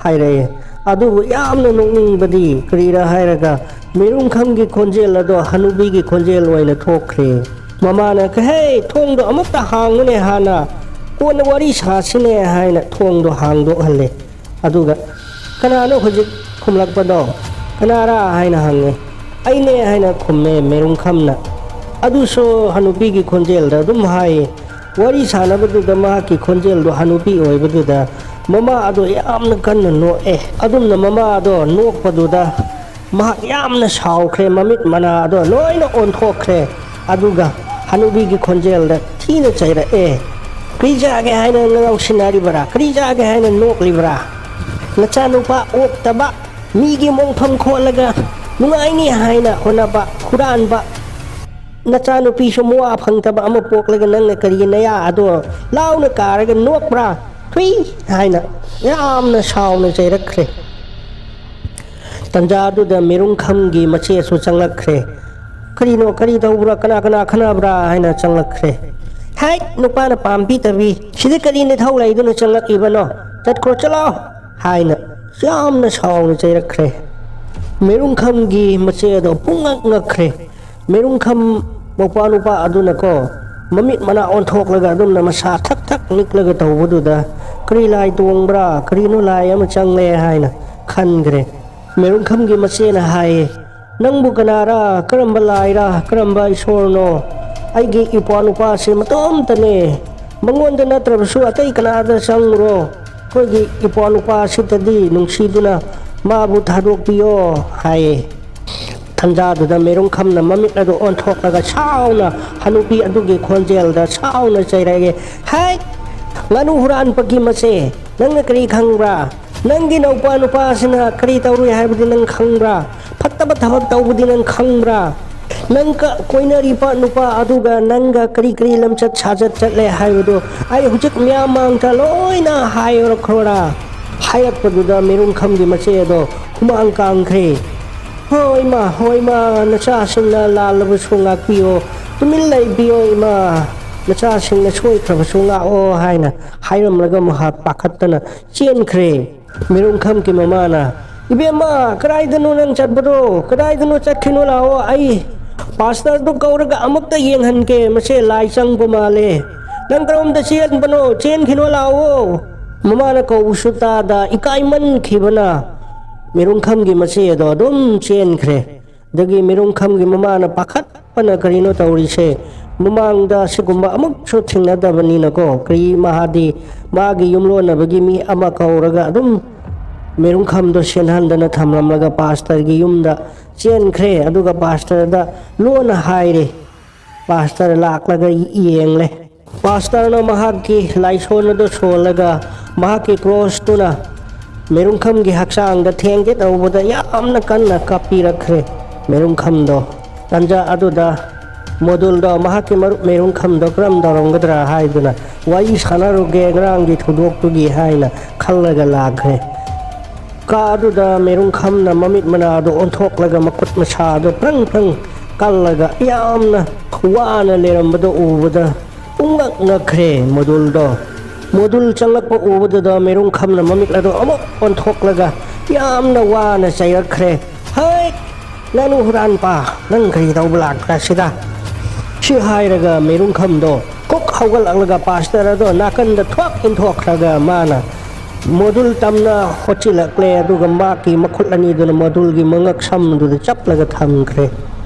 ꯍꯥꯏꯔꯛꯑꯦ꯫ ꯑꯗꯨꯕꯨ ꯌꯥꯝꯅ ꯅꯣꯛꯅꯤꯡꯕꯗꯤ ꯀꯔꯤꯔꯥ ꯍꯥꯏꯔꯒ ꯃꯤꯔꯨꯝꯈꯪꯒꯤ ꯈꯣꯟꯖꯦꯜ ꯑꯗꯣ ꯍꯅꯨꯕꯤꯒꯤ ꯈꯣꯟꯖꯦꯜ ꯑꯣꯏꯅ ꯊꯣꯛꯈ꯭ꯔꯦ꯫ ꯃꯃꯥꯅ, "ꯍꯦ, ꯊꯣꯡꯗꯣ ꯑꯃꯨꯛꯇ ꯍꯥꯡꯉꯨꯅꯦ ꯍꯥꯟꯅ, ꯀꯣꯟꯅ ꯋꯥꯔꯤ ꯁꯥꯁꯤꯅꯦ" ꯍꯥꯏꯅ ꯊꯣꯡꯗꯣ ꯍꯥꯡꯗꯣꯛꯍꯜꯂꯦ꯫ ꯑꯗꯨꯒ, "ꯀꯅꯥꯅꯣ ꯍꯧꯖꯤꯛ ꯈꯨꯝꯂꯛꯄꯗꯣ? ꯀꯅꯥꯔꯥ?" ꯍꯥꯏꯅ ꯍꯪꯉꯦ꯫ "ꯑꯩꯅꯦ" ꯍꯥꯏꯅ ꯈꯨꯝꯃꯦ ꯃꯦꯔꯨꯡꯈꯝꯅ꯫ ꯑꯗꯨꯁꯨ ꯍꯅꯨꯕꯤꯒꯤ ꯈꯣꯟꯖꯦꯜꯗ ꯑꯗꯨꯝ ꯍꯥꯏꯌꯦ꯫ ꯋꯥꯔꯤ ꯁꯥꯟꯅꯕꯗꯨꯗ ꯃꯍꯥꯛꯀꯤ ꯈꯣꯟꯖꯦꯜꯗꯣ ꯍꯅꯨꯕꯤ ꯑꯣꯏꯕꯗꯨꯗ ꯃꯃꯥ ꯑꯗꯣ ꯌꯥꯝꯅ ꯀꯟꯅ ꯅꯣꯛꯑꯦ꯫ ꯑꯗꯨꯝꯅ ꯃꯃꯥ ꯑꯗꯣ ꯅꯣꯛꯄꯗꯨꯗ ꯃꯍꯥꯛ ꯌꯥꯝꯅ ꯁꯥꯎꯈ꯭ꯔꯦ, ꯃꯃꯤꯠ ꯃꯅꯥ ꯑꯗꯣ ꯂꯣꯏꯅ ꯑꯣꯟꯊꯣꯛꯈ꯭ꯔꯦ꯫ ꯑꯗꯨꯒ ꯍꯅꯨꯕꯤꯒꯤ ꯈꯣꯟꯖꯦꯜꯗ ꯊꯤꯅ ꯆꯩꯔꯛꯑꯦ, "ꯀꯔꯤ ꯆꯥꯒꯦ ꯍꯥꯏꯅ ꯉꯥꯎꯁꯤꯟꯅꯔꯤꯕꯔꯥ? ꯀꯔꯤ ꯆꯥꯒꯦ ꯍꯥꯏꯅ ꯅꯣꯛꯂꯤꯕ꯭ꯔꯥ? ꯅꯆꯥꯅꯨꯄꯥ ꯑꯣꯛꯇꯕ, ꯃꯤꯒꯤ ꯃꯣꯡꯐꯝ ꯈꯣꯠꯂꯒ ꯅꯨꯡꯉꯥꯏꯅꯤ ꯍꯥꯏꯅ ꯍꯣꯠꯅꯕ, ꯍꯨꯔꯥꯟꯕ, ꯅꯆꯥꯅꯨꯄꯤꯁꯨ ꯃꯋꯥ ꯐꯪꯗꯕ ꯑꯃ ꯄꯣꯛꯂꯒ ꯅꯪꯅ ꯀꯔꯤꯒꯤ ꯅꯌꯥ ꯑꯗꯣ ꯂꯥꯎꯅ ꯀꯥꯔꯒ ꯅꯣꯛꯄ꯭ꯔꯥ? ꯊꯨꯏ! ꯍꯥꯏꯅ ꯌꯥꯝꯅ ꯁꯥꯎꯅ ꯆꯩꯔꯛꯈ꯭ꯔꯦ꯫ ꯇꯟꯖꯥꯗꯨꯗ ꯃꯦꯔꯨꯡꯈꯝꯒꯤ ꯃꯆꯦꯁꯨ ꯆꯪꯂꯛꯈ꯭ꯔꯦ꯫ "ꯀꯔꯤꯅꯣ, ꯀꯔꯤ ꯇꯧꯕ꯭ꯔꯥ, ꯀꯅꯥ ꯀꯅꯥ ꯈꯟꯅꯕ꯭ꯔꯥ?" ꯍꯥꯏꯅ ꯆꯪꯂꯛꯈ꯭ꯔꯦ꯫ "ꯍꯥꯏꯠ, ꯅꯨꯄꯥꯅ ꯄꯥꯝꯕꯤꯗꯕꯤ, ꯁꯤꯗ ꯀꯔꯤ ꯅꯊꯧ ꯂꯩꯗꯨꯅ ꯆꯪꯂꯛꯏꯕꯅꯣ? ꯆꯠꯈ꯭ꯔꯣ, ꯆꯠꯂꯣ!" ꯍꯥꯏꯅ ꯌꯥꯝꯅ ꯁꯥꯎꯅ ꯆꯩꯔꯛꯈ꯭ꯔꯦ꯫ ꯃꯦꯔꯨꯡꯈꯝꯒꯤ ꯃꯆꯦ ꯑꯗꯣ ꯄꯨꯡꯉꯛ ꯉꯛꯈ꯭ꯔꯦ꯫ ꯃꯦꯔꯨꯡꯈꯝ ꯃꯧꯄ꯭ꯋꯥ ꯅꯨꯄꯥ ꯑꯗꯨꯅꯀꯣ, ꯃꯃꯤꯠ ꯃꯅꯥ ꯑꯣꯟꯊꯣꯛꯂꯒ ꯑꯗꯨꯝꯅ ꯃꯁꯥ ꯊꯛ ꯊꯛ ꯅꯤꯛꯂꯒ ꯇꯧꯕꯗꯨꯗ, "ꯀꯔꯤ ꯂꯥꯏ ꯇꯣꯡꯕ꯭ꯔꯥ? ꯀꯔꯤꯅꯣ ꯂꯥꯏ ꯑꯃ ꯆꯪꯂꯦ?" ꯍꯥꯏꯅ ꯈꯟꯈ꯭ꯔꯦ꯫ ꯃꯦꯔꯨꯡꯈꯝꯒꯤ ꯃꯆꯦꯅ ꯍꯥꯏꯌꯦ, "ꯅꯪꯕꯨ ꯀꯅꯥꯔ? ꯀꯔꯝꯕ ꯂꯥꯏꯔ? ꯀꯔꯝꯕ ꯏꯁꯣꯔꯅꯣ? ꯑꯩꯒꯤ ꯏꯄ꯭ꯋꯥ ꯅꯨꯄꯥꯁꯦ ꯃꯇꯣꯝꯇꯅꯦ꯫ ꯃꯉꯣꯟꯗ ꯅꯠꯇ꯭ꯔꯕꯁꯨ ꯑꯇꯩ ꯀꯅꯥꯗ ꯆꯪꯉꯨꯔꯣ꯫ ꯑꯩꯈꯣꯏꯒꯤ ꯏꯄ꯭ꯋꯥ ꯅꯨꯄꯥꯁꯤꯗꯗꯤ ꯅꯨꯡꯁꯤꯗꯨꯅ ꯃꯥꯕꯨ ꯊꯥꯗꯣꯛꯄꯤꯌꯣ" ꯍꯥꯏꯌꯦ꯫ ꯇꯟꯖꯥꯗꯨꯗ ꯃꯦꯔꯨꯡꯈꯝꯅ ꯃꯃꯤꯠ ꯑꯗꯨ ꯑꯣꯟꯊꯣꯛꯂꯒ ꯁꯥꯎꯅ ꯍꯅꯨꯄꯤ ꯑꯗꯨꯒꯤ ꯈꯣꯟꯖꯦꯜꯗ ꯁꯥꯎꯅ ꯆꯩꯔꯛꯑꯦ, "ꯍꯦ! ꯉꯥꯅꯨ ꯍꯨꯔꯥꯟꯕꯒꯤ ꯃꯆꯦ! ꯅꯪꯅ ꯀꯔꯤ ꯈꯪꯕ꯭ꯔꯥ? ꯅꯪꯒꯤ ꯅꯧꯄꯥ ꯅꯨꯄꯥꯁꯤꯅ ꯀꯔꯤ ꯇꯧꯔꯨꯏ ꯍꯥꯏꯕꯗꯤ ꯅꯪ ꯈꯪꯕ꯭ꯔꯥ? ꯐꯠꯇꯕ ꯊꯕꯛ ꯇꯧꯕꯗꯤ ꯅꯪ ꯈꯪꯕ꯭ꯔꯥ? ꯅꯪꯒ ꯀꯣꯏꯅꯔꯤꯕ ꯅꯨꯄꯥ ꯑꯗꯨꯒ ꯅꯪꯒ ꯀꯔꯤ ꯀꯔꯤ ꯂꯝꯆꯠ ꯁꯥꯖꯠ ꯆꯠꯂꯦ ꯍꯥꯏꯕꯗꯨ ꯑꯩ ꯍꯧꯖꯤꯛ ꯃꯤꯌꯥꯝ ꯃꯥꯡꯗ ꯂꯣꯏꯅ ꯍꯥꯏꯔꯛꯈ꯭ꯔꯣꯔꯥ?" ꯍꯥꯏꯔꯛꯄꯗꯨꯗ ꯃꯦꯔꯨꯡꯈꯝꯒꯤ ꯃꯆꯦ ꯑꯗꯣ ꯍꯨꯃꯥꯡ ꯀꯥꯡꯈ꯭ꯔꯦ꯫ "ꯍꯣꯏ ꯏꯃꯥ, ꯍꯣꯏ ꯏꯃꯥ, ꯅꯆꯥꯁꯤꯡꯅ ꯂꯥꯜꯂꯕꯁꯨ ꯉꯥꯛꯄꯤꯌꯣ, ꯇꯨꯃꯤꯟ ꯂꯩꯕꯤꯌꯣ ꯏꯃꯥ, ꯅꯆꯥꯁꯤꯡꯅ ꯁꯣꯏꯈ꯭ꯔꯕꯁꯨ ꯉꯥꯛꯑꯣ" ꯍꯥꯏꯅ ꯍꯥꯏꯔꯝꯂꯒ ꯃꯍꯥꯛ ꯄꯥꯈꯠꯇꯅ ꯆꯦꯟꯈ꯭ꯔꯦ꯫ ꯃꯤꯔꯨꯡꯈꯝꯒꯤ ꯃꯃꯥꯅ, "ꯏꯕꯦꯝꯃ, ꯀꯗꯥꯏꯗꯅꯣ ꯅꯪ ꯆꯠꯄꯗꯣ? ꯀꯗꯥꯏꯗꯅꯣ? ꯆꯠꯈꯤꯅꯣ, ꯂꯥꯛꯑꯣ, ꯑꯩ ꯄꯥꯁꯇꯔꯗꯨ ꯀꯧꯔꯒ ꯑꯃꯨꯛꯇ ꯌꯦꯡꯍꯟꯒꯦ, ꯃꯁꯦ ꯂꯥꯏ ꯆꯪꯕ ꯃꯥꯜꯂꯦ꯫ ꯅꯪ ꯀꯔꯣꯝꯗ ꯆꯦꯟꯕꯅꯣ? ꯆꯦꯟꯈꯤꯅꯣ, ꯂꯥꯛꯑꯣ!" ꯃꯃꯥꯅ ꯀꯧꯕꯁꯨ ꯇꯥꯗ ꯏꯀꯥꯏꯃꯟꯈꯤꯕꯅ ꯃꯤꯔꯨꯡꯈꯝꯒꯤ ꯃꯆꯦ ꯑꯗꯣ ꯑꯗꯨꯝ ꯆꯦꯟꯈ꯭ꯔꯦ꯫ ꯑꯗꯒꯤ ꯃꯤꯔꯨꯡꯈꯝꯒꯤ ꯃꯃꯥꯅ ꯄꯥꯈꯠꯄꯅ ꯀꯔꯤꯅꯣ ꯇꯧꯔꯤꯁꯦ, ꯃꯃꯥꯡꯗ ꯁꯤꯒꯨꯝꯕ ꯑꯃꯨꯛꯁꯨ ꯊꯦꯡꯅꯗꯕꯅꯤꯅꯀꯣ, ꯀꯔꯤ ꯃꯍꯥꯗꯤ ꯃꯥꯒꯤ ꯌꯨꯝꯂꯣꯟꯅꯕꯒꯤ ꯃꯤ ꯑꯃ ꯀꯧꯔꯒ ꯑꯗꯨꯝ ꯃꯤꯔꯨꯡꯈꯝꯗꯣ ꯁꯦꯟꯍꯟꯗꯅ ꯊꯝꯂꯝꯂꯒ ꯄꯥꯁꯇꯔꯒꯤ ꯌꯨꯝꯗ ꯆꯦꯟꯈ꯭ꯔꯦ꯫ ꯑꯗꯨꯒ ꯄꯥꯁꯇꯔꯗ ꯂꯣꯟꯅ ꯍꯥꯏꯔꯦ꯫ ꯄꯥꯁꯇꯔ ꯂꯥꯛꯂꯒ ꯌꯦꯡꯂꯦ꯫ ꯄꯥꯁꯇꯔꯅ ꯃꯍꯥꯛꯀꯤ ꯂꯥꯏꯁꯣꯟ ꯑꯗꯨ ꯁꯣꯜꯂꯒ ꯃꯍꯥꯛꯀꯤ ꯀ꯭ꯔꯣꯁꯇꯨꯅ ꯃꯦꯔꯨꯡꯈꯝꯒꯤ ꯍꯛꯆꯥꯡꯗ ꯊꯦꯡꯒꯦ ꯇꯧꯕꯗ ꯌꯥꯝꯅ ꯀꯟꯅ ꯀꯥꯞꯄꯤꯔꯛꯈ꯭ꯔꯦ ꯃꯦꯔꯨꯡꯈꯝꯗꯣ꯫ ꯇꯟꯖꯥ ꯑꯗꯨꯗ ꯃꯣꯗꯨꯜꯗꯣ ꯃꯍꯥꯛꯀꯤ ꯃꯔꯨꯞ ꯃꯦꯔꯨꯡꯈꯝꯗꯣ ꯀꯔꯝ ꯇꯧꯔꯝꯒꯗ꯭ꯔꯥ ꯍꯥꯏꯗꯨꯅ ꯋꯥꯔꯤ ꯁꯥꯟꯅꯔꯨꯒꯦ ꯉꯔꯥꯡꯒꯤ ꯊꯧꯗꯣꯛꯇꯨꯒꯤ ꯍꯥꯏꯅ ꯈꯜꯂꯒ ꯂꯥꯛꯈ꯭ꯔꯦ꯫ ꯀꯥ ꯑꯗꯨꯗ ꯃꯦꯔꯨꯡꯈꯝꯅ ꯃꯃꯤꯠ ꯃꯅꯥꯗꯣ ꯑꯣꯟꯊꯣꯛꯂꯒ ꯃꯈꯨꯠ ꯃꯁꯥꯗꯣ ꯄ꯭ꯔꯪ ꯄ꯭ꯔꯪ ꯀꯜꯂꯒ ꯌꯥꯝꯅ ꯋꯥꯅ ꯂꯩꯔꯝꯕꯗꯣ ꯎꯕꯗ ꯄꯨꯡꯉꯛ ꯉꯛꯈ꯭ꯔꯦ ꯃꯣꯗꯨꯜꯗꯣ꯫ ꯃꯣꯗꯨꯜ ꯆꯪꯂꯛꯄ ꯎꯕꯗꯨꯗ ꯃꯦꯔꯨꯡꯈꯝꯅ ꯃꯃꯤꯠ ꯑꯗꯣ ꯑꯃꯨꯛ ꯑꯣꯟꯊꯣꯛꯂꯒ ꯌꯥꯝꯅ ꯋꯥꯅ ꯆꯩꯔꯛꯈ꯭ꯔꯦ꯫ "ꯍꯩꯠ! ꯅꯪ ꯍꯨꯔꯥꯟꯄꯥ, ꯅꯪ ꯀꯔꯤ ꯇꯧꯕ ꯂꯥꯛꯄ꯭ꯔꯥ ꯁꯤꯗ?" ꯁꯤ ꯍꯥꯏꯔꯒ ꯃꯦꯔꯨꯡꯈꯝꯗꯣ ꯀꯣꯛ ꯍꯧꯒꯠꯂꯛꯂꯒ ꯄꯥꯁꯇꯔ ꯑꯗꯣ ꯅꯥꯀꯟꯗ ꯊꯣꯛ ꯏꯟꯊꯣꯛꯈ꯭ꯔꯒ ꯃꯥꯅ ꯃꯣꯗꯨꯜ ꯇꯝꯅ ꯍꯣꯠꯆꯤꯜꯂꯛꯂꯦ꯫ ꯑꯗꯨꯒ ꯃꯍꯥꯛꯀꯤ ꯃꯈꯨꯠ ꯑꯅꯤꯗꯨꯅ ꯃꯣꯗꯨꯜꯒꯤ ꯃꯉꯛ ꯁꯝꯗꯨꯗ ꯆꯞꯂꯒ ꯊꯝꯈ꯭ꯔꯦ꯫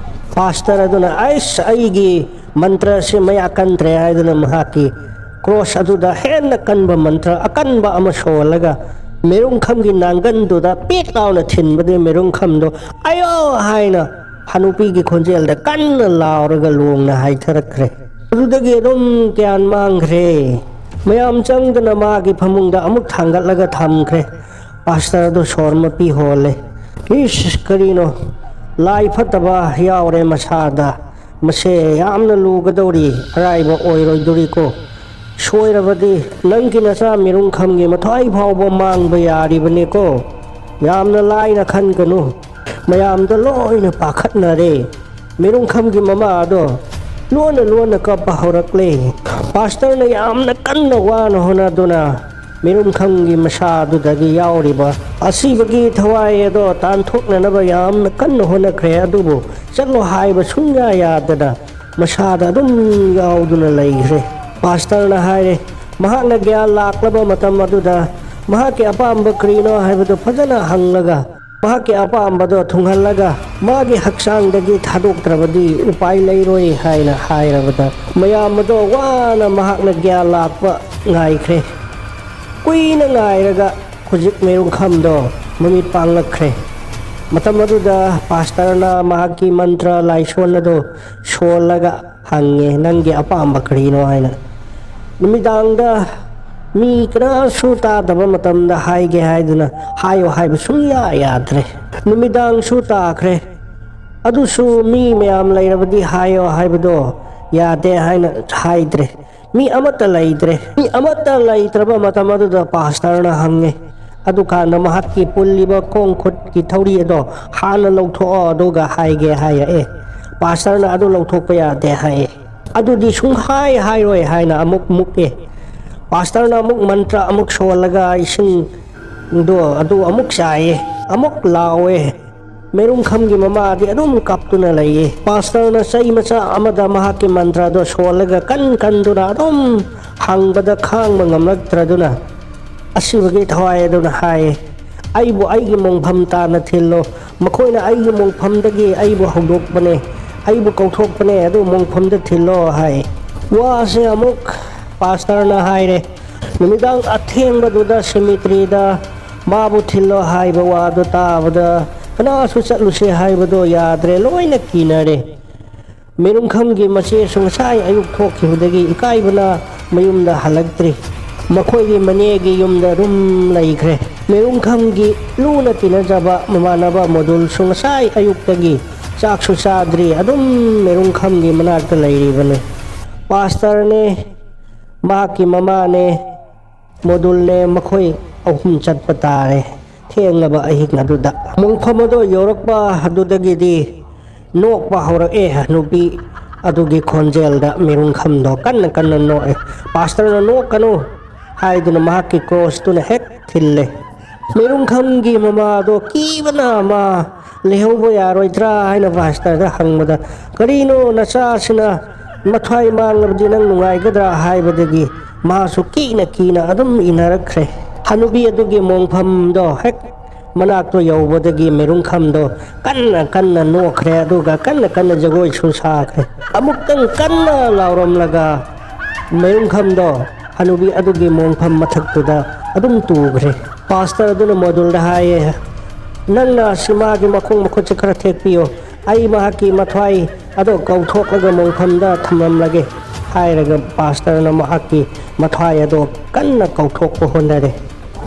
ꯄꯥꯁꯇꯔ ꯑꯗꯨꯅ, "ꯑꯩꯁ, ꯑꯩꯒꯤ ꯃꯟꯇ꯭ꯔꯁꯦ ꯃꯌꯥ ꯀꯟꯗ꯭ꯔꯦ" ꯍꯥꯏꯗꯨꯅ ꯃꯍꯥꯛꯀꯤ ꯀ꯭ꯔꯣꯁ ꯑꯗꯨꯗ ꯍꯦꯟꯅ ꯀꯟꯕ ꯃꯟꯇ꯭ꯔ ꯑꯀꯟꯕ ꯑꯃ ꯁꯣꯜꯂꯒ ꯃꯦꯔꯨꯡꯈꯝꯒꯤ ꯅꯥꯡꯒꯟꯗꯨꯗ ꯄꯦꯛ ꯂꯥꯎꯅ ꯊꯤꯟꯕꯗꯨ ꯃꯦꯔꯨꯡꯈꯝꯗꯣ "ꯑꯌꯣ!" ꯍꯥꯏꯅ ꯍꯅꯨꯄꯤꯒꯤ ꯈꯣꯟꯖꯦꯜꯗ ꯀꯟꯅ ꯂꯥꯎꯔꯒ ꯂꯣꯡꯅ ꯍꯥꯏꯊꯔꯛꯈ꯭ꯔꯦ꯫ ꯑꯗꯨꯗꯒꯤ ꯑꯗꯨꯝ ꯒ꯭ꯌꯥꯟ ꯃꯥꯡꯈ꯭ꯔꯦ꯫ ꯃꯌꯥꯝ ꯆꯪꯗꯅ ꯃꯥꯒꯤ ꯐꯃꯨꯡꯗ ꯑꯃꯨꯛ ꯊꯥꯡꯒꯠꯂꯒ ꯊꯝꯈ꯭ꯔꯦ꯫ ꯄꯥꯁꯇꯔ ꯑꯗꯨ ꯁꯣꯔ ꯃꯄꯤ ꯍꯣꯜꯂꯦ꯫ "ꯏꯁ, ꯀꯔꯤꯅꯣ? ꯂꯥꯏ ꯐꯠꯇꯕ ꯌꯥꯎꯔꯦ ꯃꯁꯥꯗ꯫ ꯃꯁꯦ ꯌꯥꯝꯅ ꯂꯨꯒꯗꯧꯔꯤ, ꯑꯔꯥꯏꯕ ꯑꯣꯏꯔꯣꯏꯗꯧꯔꯤꯀꯣ꯫ ꯁꯣꯏꯔꯕꯗꯤ ꯅꯪꯒꯤ ꯅꯆꯥ ꯃꯤꯔꯨꯡꯈꯝꯒꯤ ꯃꯊ꯭ꯋꯥꯏ ꯐꯥꯎꯕ ꯃꯥꯡꯕ ꯌꯥꯔꯤꯕꯅꯤꯀꯣ꯫ ꯌꯥꯝꯅ ꯂꯥꯏꯅ ꯈꯟꯒꯅꯨ꯫" ꯃꯌꯥꯝꯗꯣ ꯂꯣꯏꯅ ꯄꯥꯈꯠꯅꯔꯦ꯫ ꯃꯤꯔꯨꯡꯈꯝꯒꯤ ꯃꯃꯥꯗꯣ ꯂꯣꯟꯅ ꯂꯣꯟꯅ ꯀꯞꯄ ꯍꯧꯔꯛꯂꯦ꯫ ꯄꯥꯁꯇꯔꯅ ꯌꯥꯝꯅ ꯀꯟꯅ ꯋꯥꯅ ꯍꯣꯠꯅꯗꯨꯅ ꯃꯤꯔꯨꯝꯈꯪꯒꯤ ꯃꯁꯥꯗꯨꯗꯒꯤ ꯌꯥꯎꯔꯤꯕ ꯑꯁꯤꯕꯒꯤ ꯊꯋꯥꯏ ꯑꯗꯣ ꯇꯥꯟꯊꯣꯛꯅꯅꯕ ꯌꯥꯝꯅ ꯀꯟꯅ ꯍꯣꯠꯅꯈ꯭ꯔꯦ, ꯑꯗꯨꯕꯨ ꯆꯠꯂꯣ ꯍꯥꯏꯕ ꯁꯨꯡꯌꯥ ꯌꯥꯗꯅ ꯃꯁꯥꯗ ꯑꯗꯨꯝ ꯌꯥꯎꯗꯨꯅ ꯂꯩꯈ꯭ꯔꯦ꯫ ꯄꯥꯁꯇꯔꯅ ꯍꯥꯏꯔꯦ, ꯃꯍꯥꯛꯅ ꯒ꯭ꯌꯥꯟ ꯂꯥꯛꯂꯕ ꯃꯇꯝ ꯑꯗꯨꯗ ꯃꯍꯥꯛꯀꯤ ꯑꯄꯥꯝꯕ ꯀꯔꯤꯅꯣ ꯍꯥꯏꯕꯗꯨ ꯐꯖꯅ ꯍꯪꯂꯒ, ꯃꯍꯥꯛꯀꯤ ꯑꯄꯥꯝꯕꯗꯣ ꯊꯨꯡꯍꯜꯂꯒ ꯃꯥꯒꯤ ꯍꯛꯆꯥꯡꯗꯒꯤ ꯊꯥꯗꯣꯛꯇ꯭ꯔꯕꯗꯤ ꯎꯄꯥꯏ ꯂꯩꯔꯣꯏ ꯍꯥꯏꯅ ꯍꯥꯏꯔꯕꯗ, ꯃꯌꯥꯝ ꯑꯗꯣ ꯋꯥꯅ ꯃꯍꯥꯛꯅ ꯒ꯭ꯌꯥꯟ ꯂꯥꯛꯄ ꯉꯥꯏꯈ꯭ꯔꯦ꯫ ꯀꯨꯏꯅ ꯉꯥꯏꯔꯒ ꯍꯧꯖꯤꯛ ꯃꯦꯔꯨꯡꯈꯝꯗꯣ ꯃꯃꯤꯠ ꯄꯥꯡꯂꯛꯈ꯭ꯔꯦ꯫ ꯃꯇꯝ ꯑꯗꯨꯗ ꯄꯥꯁꯇꯔꯅ ꯃꯍꯥꯛꯀꯤ ꯃꯟꯇ꯭ꯔ ꯂꯥꯏꯁꯣꯟ ꯑꯗꯨ ꯁꯣꯜꯂꯒ ꯍꯪꯉꯦ, "ꯅꯪꯒꯤ ꯑꯄꯥꯝꯕ ꯀꯔꯤꯅꯣ?" ꯍꯥꯏꯅ꯫ "ꯅꯨꯃꯤꯗꯥꯡꯗ ꯃꯤ ꯀꯅꯥꯁꯨ ꯇꯥꯗꯕ ꯃꯇꯝꯗ ꯍꯥꯏꯒꯦ ꯍꯥꯏꯗꯨꯅ ꯍꯥꯏꯌꯣ ꯍꯥꯏꯕ ꯁꯨꯡꯌꯥ ꯌꯥꯗ꯭ꯔꯦ꯫ ꯅꯨꯃꯤꯗꯥꯡꯁꯨ ꯇꯥꯈ꯭ꯔꯦ꯫ ꯑꯗꯨꯁꯨ ꯃꯤ ꯃꯌꯥꯝ ꯂꯩꯔꯕꯗꯤ ꯍꯥꯏꯌꯣ ꯍꯥꯏꯕꯗꯣ ꯌꯥꯗꯦ ꯍꯥꯏꯅ ꯍꯥꯏꯗ꯭ꯔꯦ꯫ ꯃꯤ ꯑꯃꯠꯇ ꯂꯩꯇ꯭ꯔꯦ꯫ ꯃꯤ ꯑꯃꯠꯇ ꯂꯩꯇ꯭ꯔꯕ ꯃꯇꯝ ꯑꯗꯨꯗ ꯄꯥꯁꯇꯔꯅ ꯍꯪꯉꯦ꯫ ꯑꯗꯨꯀꯥꯟꯗ ꯃꯍꯥꯛꯀꯤ ꯄꯨꯜꯂꯤꯕ ꯈꯣꯡ ꯈꯨꯠꯀꯤ ꯊꯧꯔꯤ ꯑꯗꯣ ꯍꯥꯟꯅ ꯂꯧꯊꯣꯛꯑꯣ, ꯑꯗꯨꯒ ꯍꯥꯏꯒꯦ ꯍꯥꯏꯔꯛꯑꯦ꯫ ꯄꯥꯁꯇꯔꯅ ꯑꯗꯨ ꯂꯧꯊꯣꯛꯄ ꯌꯥꯗꯦ ꯍꯥꯏꯌꯦ꯫ ꯑꯗꯨꯗꯤ ꯁꯨꯡꯍꯥꯏ ꯍꯥꯏꯔꯣꯏ ꯍꯥꯏꯅ ꯑꯃꯨꯛ ꯃꯨꯛꯑꯦ꯫ ꯄꯥꯁꯇꯔꯅ ꯑꯃꯨꯛ ꯃꯟꯇ꯭ꯔ ꯑꯃꯨꯛ ꯁꯣꯜꯂꯒ ꯏꯁꯤꯡꯗꯣ ꯑꯗꯨ ꯑꯃꯨꯛ ꯆꯥꯏꯌꯦ, ꯑꯃꯨꯛ ꯂꯥꯎꯋꯦ꯫ ꯃꯦꯔꯨꯡꯈꯝꯒꯤ ꯃꯃꯥꯗꯤ ꯑꯗꯨꯝ ꯀꯞꯇꯨꯅ ꯂꯩꯌꯦ꯫ ꯄꯥꯁꯇꯔꯅ ꯆꯩ ꯃꯆꯥ ꯑꯃꯗ ꯃꯍꯥꯛꯀꯤ ꯃꯟꯇ꯭ꯔꯗꯣ ꯁꯣꯜꯂꯒ ꯀꯟ ꯀꯟꯗꯨꯅ ꯑꯗꯨꯝ ꯍꯪꯕꯗ ꯈꯥꯡꯕ ꯉꯝꯂꯛꯇ꯭ꯔꯗꯨꯅ ꯑꯁꯤꯕꯒꯤ ꯊꯋꯥꯏ ꯑꯗꯨꯅ ꯍꯥꯏꯌꯦ, "ꯑꯩꯕꯨ ꯑꯩꯒꯤ ꯃꯣꯡꯐꯝ ꯇꯥꯅ ꯊꯤꯜꯂꯣ꯫ ꯃꯈꯣꯏꯅ ꯑꯩꯒꯤ ꯃꯣꯡꯐꯝꯗꯒꯤ ꯑꯩꯕꯨ ꯍꯧꯗꯣꯛꯄꯅꯦ, ꯑꯩꯕꯨ ꯀꯧꯊꯣꯛꯄꯅꯦ, ꯑꯗꯨ ꯃꯣꯡꯐꯝꯗ ꯊꯤꯜꯂꯣ" ꯍꯥꯏ꯫ ꯋꯥꯁꯦ ꯑꯃꯨꯛ ꯄꯥꯁꯇꯔꯅ ꯍꯥꯏꯔꯦ꯫ ꯅꯨꯃꯤꯗꯥꯡ ꯑꯊꯦꯡꯕꯗꯨꯗ ꯁꯤꯃꯤꯇ꯭ꯔꯤꯗ ꯃꯥꯕꯨ ꯊꯤꯜꯂꯣ ꯍꯥꯏꯕ ꯋꯥꯗꯨ ꯇꯥꯕꯗ ꯀꯅꯥꯁꯨ ꯆꯠꯂꯨꯁꯦ ꯍꯥꯏꯕꯗꯣ ꯌꯥꯗ꯭ꯔꯦ, ꯂꯣꯏꯅ ꯀꯤꯅꯔꯦ꯫ ꯃꯤꯔꯨꯡꯈꯝꯒꯤ ꯃꯆꯦꯁꯨ ꯉꯁꯥꯏ ꯑꯌꯨꯛ ꯊꯣꯛꯈꯤꯕꯗꯒꯤ ꯏꯀꯥꯏꯕꯅ ꯃꯌꯨꯝꯗ ꯍꯜꯂꯛꯇ꯭ꯔꯤ꯫ ꯃꯈꯣꯏꯒꯤ ꯃꯅꯦꯒꯤ ꯌꯨꯝꯗ ꯑꯗꯨꯝ ꯂꯩꯈ꯭ꯔꯦ꯫ ꯃꯤꯔꯨꯡꯈꯝꯒꯤ ꯂꯨꯅ ꯇꯤꯟꯅꯖꯕ ꯃꯃꯥꯟꯅꯕ ꯃꯣꯗꯨꯜꯁꯨ ꯉꯁꯥꯏ ꯑꯌꯨꯛꯇꯒꯤ ꯆꯥꯛꯁꯨ ꯆꯥꯗ꯭ꯔꯤ, ꯑꯗꯨꯝ ꯃꯤꯔꯨꯡꯈꯝꯒꯤ ꯃꯅꯥꯛꯇ ꯂꯩꯔꯤꯕꯅꯤ꯫ ꯄꯥꯁꯇꯔꯅꯦ, ꯃꯍꯥꯛꯀꯤ ꯃꯃꯥꯅꯦ, ꯃꯣꯗꯨꯜꯅꯦ, ꯃꯈꯣꯏ ꯑꯍꯨꯝ ꯆꯠꯄ ꯇꯥꯔꯦ꯫ ꯊꯦꯡꯂꯕ ꯑꯍꯤꯡ ꯑꯗꯨꯗ ꯃꯣꯡꯐꯝ ꯑꯗꯣ ꯌꯧꯔꯛꯄ ꯑꯗꯨꯗꯒꯤꯗꯤ ꯅꯣꯛꯄ ꯍꯧꯔꯛꯑꯦ꯫ ꯅꯨꯄꯤ ꯑꯗꯨꯒꯤ ꯈꯣꯟꯖꯦꯜꯗ ꯃꯤꯔꯨꯡꯈꯝꯗꯣ ꯀꯟꯅ ꯀꯟꯅ ꯅꯣꯛꯑꯦ꯫ ꯄꯥꯁꯇꯔꯅ "ꯅꯣꯛꯀꯅꯨ" ꯍꯥꯏꯗꯨꯅ ꯃꯍꯥꯛꯀꯤ ꯀ꯭ꯔꯣꯁꯇꯨꯅ ꯍꯦꯛ ꯊꯤꯜꯂꯦ꯫ ꯃꯤꯔꯨꯡꯈꯝꯒꯤ ꯃꯃꯥꯗꯣ ꯀꯤꯕꯅ ꯃꯥ ꯂꯩꯍꯧꯕ ꯌꯥꯔꯣꯏꯗ꯭ꯔꯥ ꯍꯥꯏꯅ ꯄꯥꯁꯇꯔꯗ ꯍꯪꯕꯗ, "ꯀꯔꯤꯅꯣ ꯅꯆꯥꯁꯤꯅ ꯃꯊ꯭ꯋꯥꯏ ꯃꯥꯡꯂꯕꯗꯤ ꯅꯪ ꯅꯨꯡꯉꯥꯏꯒꯗ꯭ꯔꯥ?" ꯍꯥꯏꯕꯗꯒꯤ ꯃꯥꯁꯨ ꯀꯤꯅ ꯀꯤꯅ ꯑꯗꯨꯝ ꯏꯟꯅꯔꯛꯈ꯭ꯔꯦ꯫ ꯍꯅꯨꯕꯤ ꯑꯗꯨꯒꯤ ꯃꯣꯡꯐꯝꯗꯣ ꯍꯦꯛ ꯃꯅꯥꯛꯇ ꯌꯧꯕꯗꯒꯤ ꯃꯤꯔꯨꯡꯈꯝꯗꯣ ꯀꯟꯅ ꯀꯟꯅ ꯅꯣꯛꯈ꯭ꯔꯦ, ꯑꯗꯨꯒ ꯀꯟꯅ ꯀꯟꯅ ꯖꯒꯣꯏꯁꯨ ꯁꯥꯈ꯭ꯔꯦ꯫ ꯑꯃꯨꯛꯇꯪ ꯀꯟꯅ ꯂꯥꯎꯔꯝꯂꯒ ꯃꯤꯔꯨꯡꯈꯝꯗꯣ ꯍꯅꯨꯕꯤ ꯑꯗꯨꯒꯤ ꯃꯣꯡꯐꯝ ꯃꯊꯛꯇꯨꯗ ꯑꯗꯨꯝ ꯇꯨꯈ꯭ꯔꯦ꯫ ꯄꯥꯁꯇꯔ ꯑꯗꯨꯅ ꯃꯣꯗꯨꯜꯗ ꯍꯥꯏꯌꯦ, "ꯅꯪꯅ ꯑꯁꯤ ꯃꯥꯒꯤ ꯃꯈꯣꯡ ꯃꯈꯨꯠꯁꯦ ꯈꯔ ꯊꯦꯛꯄꯤꯌꯨ, ꯑꯩ ꯃꯍꯥꯛꯀꯤ ꯃꯊ꯭ꯋꯥꯏ ꯑꯗꯣ ꯀꯧꯊꯣꯛꯂꯒ ꯃꯣꯡꯐꯝꯗ ꯊꯝꯂꯝꯂꯒꯦ" ꯍꯥꯏꯔꯒ ꯄꯥꯁꯇꯔꯅ ꯃꯍꯥꯛꯀꯤ ꯃꯊ꯭ꯋꯥꯏ ꯑꯗꯣ ꯀꯟꯅ ꯀꯧꯊꯣꯛꯄ ꯍꯣꯠꯅꯔꯦ꯫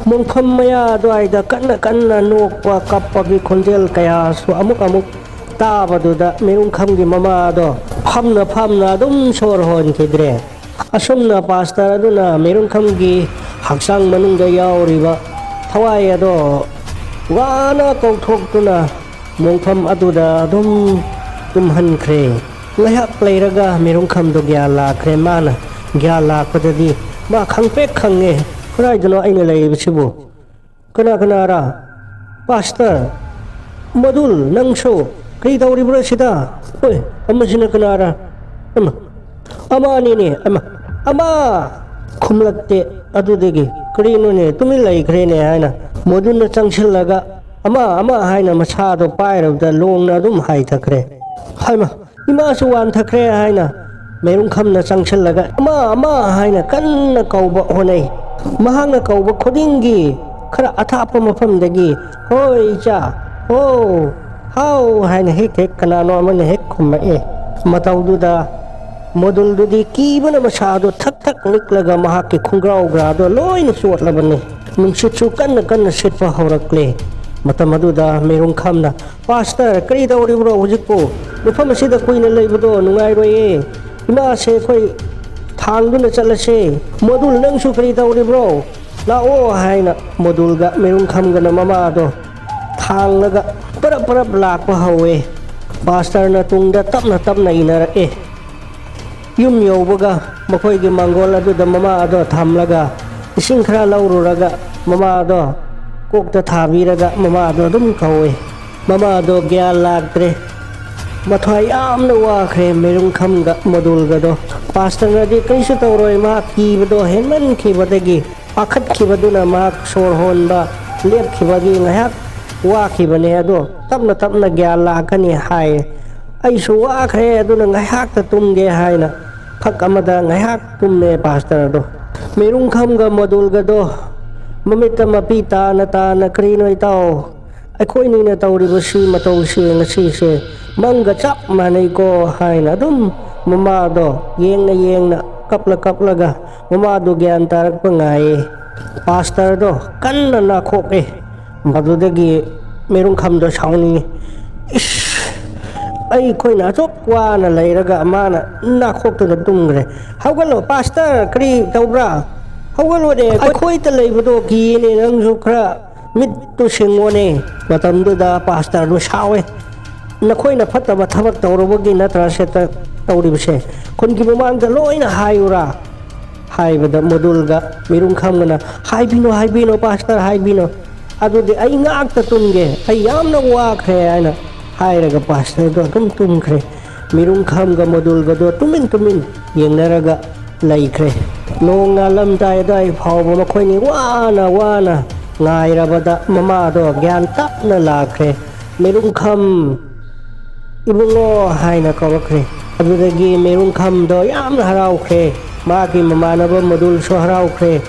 ꯃꯣꯡꯐꯝ ꯃꯌꯥ ꯑꯗꯨꯋꯥꯏꯗ ꯀꯟꯅ ꯀꯟꯅ ꯅꯣꯛꯄ ꯀꯞꯄꯒꯤ ꯈꯣꯟꯖꯦꯜ ꯀꯌꯥꯁꯨ ꯑꯃꯨꯛ ꯑꯃꯨꯛ ꯇꯥꯕꯗꯨꯗ ꯃꯤꯔꯨꯡꯈꯝꯒꯤ ꯃꯃꯥꯗꯣ ꯐꯝꯅ ꯐꯝꯅ ꯑꯗꯨꯝ ꯁꯣꯔ ꯍꯣꯟꯈꯤꯗ꯭ꯔꯦ꯫ ꯑꯁꯨꯝꯅ ꯄꯥꯁꯇꯔ ꯑꯗꯨꯅ ꯃꯤꯔꯨꯡꯈꯝꯒꯤ ꯍꯛꯆꯥꯡ ꯃꯅꯨꯡꯗ ꯌꯥꯎꯔꯤꯕ ꯊꯋꯥꯏ ꯑꯗꯣ ꯋꯥꯅ ꯀꯧꯊꯣꯛꯇꯨꯅ ꯃꯣꯡꯐꯝ ꯑꯗꯨꯗ ꯑꯗꯨꯝ ꯇꯨꯝꯍꯟꯈ꯭ꯔꯦ꯫ ꯉꯥꯏꯍꯥꯛ ꯂꯩꯔꯒ ꯃꯤꯔꯨꯡꯈꯝꯗꯣ ꯒ꯭ꯌꯥꯟ ꯂꯥꯛꯈ꯭ꯔꯦ꯫ ꯃꯥꯅ ꯒ꯭ꯌꯥꯟ ꯂꯥꯛꯄꯗꯗꯤ ꯃꯥ ꯈꯪꯄ꯭ꯔꯦꯛ ꯈꯪꯉꯦ꯫ "ꯀꯗꯥꯏꯗꯅꯣ ꯑꯩꯅ ꯂꯩꯔꯤꯕꯁꯤꯕꯨ? ꯀꯅꯥ ꯀꯅꯥꯔ? ꯄꯥꯁꯇꯔ, ꯃꯗꯨꯜ, ꯅꯪꯁꯨ? ꯀꯔꯤ ꯇꯧꯔꯤꯕ꯭ꯔꯣ ꯁꯤꯗ? ꯍꯣꯏ, ꯑꯃꯁꯤꯅ ꯀꯅꯥꯔ? ꯑꯃ, ꯑꯃ ꯑꯅꯤꯅꯦ, ꯑꯃ, ꯑꯃ!" ꯈꯨꯝꯂꯛꯇꯦ꯫ ꯑꯗꯨꯗꯒꯤ, "ꯀꯔꯤꯅꯣꯅꯦ, ꯇꯨꯃꯤꯟ ꯂꯩꯈ꯭ꯔꯦꯅꯦ?" ꯍꯥꯏꯅ ꯃꯗꯨꯜꯅ ꯆꯪꯁꯤꯜꯂꯒ, "ꯑꯃ, ꯑꯃ" ꯍꯥꯏꯅ ꯃꯁꯥꯗꯣ ꯄꯥꯏꯔꯕꯗ ꯂꯣꯡꯅ ꯑꯗꯨꯝ ꯍꯥꯏꯊꯈ꯭ꯔꯦ꯫ "ꯍꯥꯏꯃ, ꯏꯃꯥꯁꯨ ꯋꯥꯟꯊꯈ꯭ꯔꯦ!" ꯍꯥꯏꯅ ꯃꯦꯔꯨꯡꯈꯝꯅ ꯆꯪꯁꯤꯜꯂꯒ "ꯑꯃ, ꯑꯃ" ꯍꯥꯏꯅ ꯀꯟꯅ ꯀꯧꯕ ꯍꯣꯠꯅꯩ꯫ ꯃꯍꯥꯛꯅ ꯀꯧꯕ ꯈꯨꯗꯤꯡꯒꯤ ꯈꯔ ꯑꯊꯥꯞꯄ ꯃꯐꯝꯗꯒꯤ "ꯍꯣꯏ ꯏꯆꯥ, ꯍꯣ, ꯍꯥꯎ" ꯍꯥꯏꯅ ꯍꯦꯛ ꯍꯦꯛ ꯀꯅꯥꯅꯣ ꯑꯃꯅ ꯍꯦꯛ ꯈꯨꯝꯃꯛꯑꯦ꯫ ꯃꯇꯧꯗꯨꯗ ꯃꯣꯗꯨꯜꯗꯨꯗꯤ ꯀꯤꯕꯅ ꯃꯁꯥꯗꯣ ꯊꯛ ꯊꯛ ꯅꯤꯛꯂꯒ ꯃꯍꯥꯛꯀꯤ ꯈꯣꯡꯒ꯭ꯔꯥꯎꯒ꯭ꯔꯥꯗꯣ ꯂꯣꯏꯅ ꯆꯣꯠꯂꯕꯅꯤ꯫ ꯅꯨꯡꯁꯤꯠꯁꯨ ꯀꯟꯅ ꯀꯟꯅ ꯁꯤꯠꯄ ꯍꯧꯔꯛꯂꯦ꯫ ꯃꯇꯝ ꯑꯗꯨꯗ ꯃꯦꯔꯨꯡꯈꯝꯅ, "ꯄꯥꯁꯇꯔ, ꯀꯔꯤ ꯇꯧꯔꯤꯕ꯭ꯔꯣ ꯍꯧꯖꯤꯛꯄꯨ? ꯃꯐꯝ ꯑꯁꯤꯗ ꯀꯨꯏꯅ ꯂꯩꯕꯗꯣ ꯅꯨꯡꯉꯥꯏꯔꯣꯏꯌꯦ꯫ ꯏꯃꯥꯁꯦ ꯑꯩꯈꯣꯏ ꯊꯥꯡꯗꯨꯅ ꯆꯠꯂꯁꯦ꯫ ꯃꯣꯗꯨꯜ, ꯅꯪꯁꯨ ꯀꯔꯤ ꯇꯧꯔꯤꯕ꯭ꯔꯣ? ꯂꯥꯛꯑꯣ" ꯍꯥꯏꯅ ꯃꯣꯗꯨꯜꯒ ꯃꯦꯔꯨꯡꯈꯝꯒꯅ ꯃꯃꯥꯗꯣ ꯊꯥꯡꯂꯒ ꯄꯔꯞ ꯄꯔꯞ ꯂꯥꯛꯄ ꯍꯧꯋꯦ꯫ ꯄꯥꯁꯇꯔꯅ ꯇꯨꯡꯗ ꯇꯞꯅ ꯇꯞꯅ ꯏꯟꯅꯔꯛꯑꯦ꯫ ꯌꯨꯝ ꯌꯧꯕꯒ ꯃꯈꯣꯏꯒꯤ ꯃꯥꯡꯒꯣꯜ ꯑꯗꯨꯗ ꯃꯃꯥ ꯑꯗꯣ ꯊꯝꯂꯒ ꯏꯁꯤꯡ ꯈꯔ ꯂꯧꯔꯨꯔꯒ ꯃꯃꯥ ꯑꯗꯣ ꯀꯣꯛꯇ ꯊꯥꯕꯤꯔꯒ ꯃꯃꯥ ꯑꯗꯣ ꯑꯗꯨꯝ ꯀꯧꯋꯦ꯫ ꯃꯃꯥ ꯑꯗꯣ ꯒ꯭ꯌꯥꯟ ꯂꯥꯛꯇ꯭ꯔꯦ꯫ ꯃꯊ꯭ꯋꯥꯏ ꯌꯥꯝꯅ ꯋꯥꯈ꯭ꯔꯦ ꯃꯦꯔꯨꯡꯈꯝꯒ ꯃꯣꯗꯨꯜꯒꯗꯣ꯫ ꯄꯥꯁꯇꯔꯅꯗꯤ ꯀꯔꯤꯁꯨ ꯇꯧꯔꯣꯏ, ꯃꯍꯥꯛ ꯀꯤꯕꯗꯣ ꯍꯦꯟꯃꯟꯈꯤꯕꯗꯒꯤ ꯄꯥꯈꯠꯈꯤꯕꯗꯨꯅ ꯃꯍꯥꯛ ꯁꯣꯔ ꯍꯣꯟꯕ ꯂꯦꯞꯈꯤꯕꯒꯤ ꯉꯥꯏꯍꯥꯛ ꯋꯥꯈꯤꯕꯅꯦ꯫ ꯑꯗꯣ ꯇꯞꯅ ꯇꯞꯅ ꯒ꯭ꯌꯥꯟ ꯂꯥꯛꯀꯅꯤ ꯍꯥꯏ꯫ ꯑꯩꯁꯨ ꯋꯥꯈ꯭ꯔꯦ, ꯑꯗꯨꯅ ꯉꯥꯏꯍꯥꯛꯇ ꯇꯨꯝꯒꯦ ꯍꯥꯏꯅ ꯐꯛ ꯑꯃꯗ ꯉꯥꯏꯍꯥꯛ ꯇꯨꯝꯃꯦ ꯄꯥꯁꯇꯔꯗꯣ꯫ ꯃꯦꯔꯨꯡꯈꯝꯒ ꯃꯣꯗꯨꯜꯒꯗꯣ ꯃꯃꯤꯠꯇ ꯃꯄꯤ ꯇꯥꯅ ꯇꯥꯅ, "ꯀꯔꯤꯅꯣ ꯏꯇꯥꯎ, ꯑꯩꯈꯣꯏꯅꯤꯅ ꯇꯧꯔꯤꯕꯁꯤ, ꯃꯇꯧꯁꯤ ꯉꯁꯤꯁꯦ ꯃꯪꯒ ꯆꯞ ꯃꯥꯟꯅꯩꯀꯣ" ꯍꯥꯏꯅ ꯑꯗꯨꯝ ꯃꯃꯥꯗꯣ ꯌꯦꯡꯅ ꯌꯦꯡꯅ, ꯀꯞꯂ ꯀꯞꯂꯒ ꯃꯃꯥꯗꯣ ꯒ꯭ꯌꯥꯟ ꯇꯥꯔꯛꯄ ꯉꯥꯏꯌꯦ꯫ ꯄꯥꯁꯇꯔꯗꯣ ꯀꯟꯅ ꯅꯥꯈꯣꯛꯑꯦ꯫ ꯃꯗꯨꯗꯒꯤ ꯃꯦꯔꯨꯡꯈꯝꯗꯣ ꯁꯥꯎꯅꯤꯡꯉꯤ꯫ "ꯏꯁ, ꯑꯩꯈꯣꯏꯅ ꯑꯁꯨꯛ ꯋꯥꯅ ꯂꯩꯔꯒ ꯃꯥꯅ ꯅꯥꯈꯣꯛꯇꯨꯅ ꯇꯨꯝꯈ꯭ꯔꯦ꯫ "ꯍꯧꯒꯠꯂꯣ, ꯄꯥꯁꯇꯔ, ꯀꯔꯤ ꯇꯧꯕ꯭ꯔꯥ? ꯍꯧꯒꯠꯂꯣꯅꯦ, ꯑꯩꯈꯣꯏꯗ ꯂꯩꯕꯗꯣ ꯀꯤꯌꯦꯅꯦ, ꯅꯪꯁꯨ ꯈꯔ ꯃꯤꯠꯇꯨ ꯁꯤꯡꯉꯣꯅꯦ"꯫ ꯃꯇꯝꯗꯨꯗ ꯄꯥꯁꯇꯔꯗꯨ ꯁꯥꯎꯋꯦ꯫ "ꯅꯈꯣꯏꯅ ꯐꯠꯇꯕ ꯊꯕꯛ ꯇꯧꯔꯨꯕꯒꯤ ꯅꯠꯇ꯭ꯔꯥ ꯁꯦ ꯇ-, ꯇꯧꯔꯤꯕꯁꯦ? ꯈꯨꯟꯒꯤ ꯃꯃꯥꯡꯗ ꯂꯣꯏꯅ ꯍꯥꯏꯌꯨꯔꯥ?" ꯍꯥꯏꯕꯗ ꯃꯣꯗꯨꯜꯒ ꯃꯤꯔꯨꯝꯈꯥꯝꯒꯅ, "ꯍꯥꯏꯕꯤꯅꯣ, ꯍꯥꯏꯕꯤꯅꯣ, ꯄꯥꯁꯇꯔ, ꯍꯥꯏꯕꯤꯅꯣ꯫ ꯑꯗꯨꯗꯤ ꯑꯩ ꯉꯥꯛꯇ ꯇꯨꯝꯒꯦ, ꯑꯩ ꯌꯥꯝꯅ ꯋꯥꯈ꯭ꯔꯦ" ꯍꯥꯏꯅ ꯍꯥꯏꯔꯒ ꯄꯥꯁꯇꯔꯗꯣ ꯑꯗꯨꯝ ꯇꯨꯝꯈ꯭ꯔꯦ꯫ ꯃꯤꯔꯨꯝꯈꯥꯝꯒ ꯃꯣꯗꯨꯜꯒꯗꯣ ꯇꯨꯃꯤꯟ ꯇꯨꯃꯤꯟ ꯌꯦꯡꯅꯔꯒ ꯂꯩꯈ꯭ꯔꯦ꯫ ꯅꯣꯡ ꯉꯥꯜꯂꯝꯗꯥꯏ ꯑꯗꯥꯏ ꯐꯥꯎꯕ ꯃꯈꯣꯏꯅꯤ ꯋꯥꯅ ꯋꯥꯅ ꯉꯥꯏꯔꯕꯗ ꯃꯃꯥꯗꯣ ꯒ꯭ꯌꯥꯟ ꯇꯞꯅ ꯂꯥꯛꯈ꯭ꯔꯦ꯫ "ꯃꯤꯔꯨꯝꯈꯥꯝ, ꯏꯕꯨꯡꯉꯣ" ꯍꯥꯏꯅ ꯀꯧꯔꯛꯈ꯭ꯔꯦ꯫ ꯑꯗꯨꯗꯒꯤ ꯃꯤꯔꯨꯝꯈꯥꯝꯗꯣ ꯌꯥꯝꯅ ꯍꯔꯥꯎꯈ꯭ꯔꯦ꯫ ꯃꯥꯒꯤ ꯃꯃꯥꯟꯅꯕ ꯃꯣꯗꯨꯜꯁꯨ ꯍꯔꯥꯎꯈ꯭ꯔꯦ꯫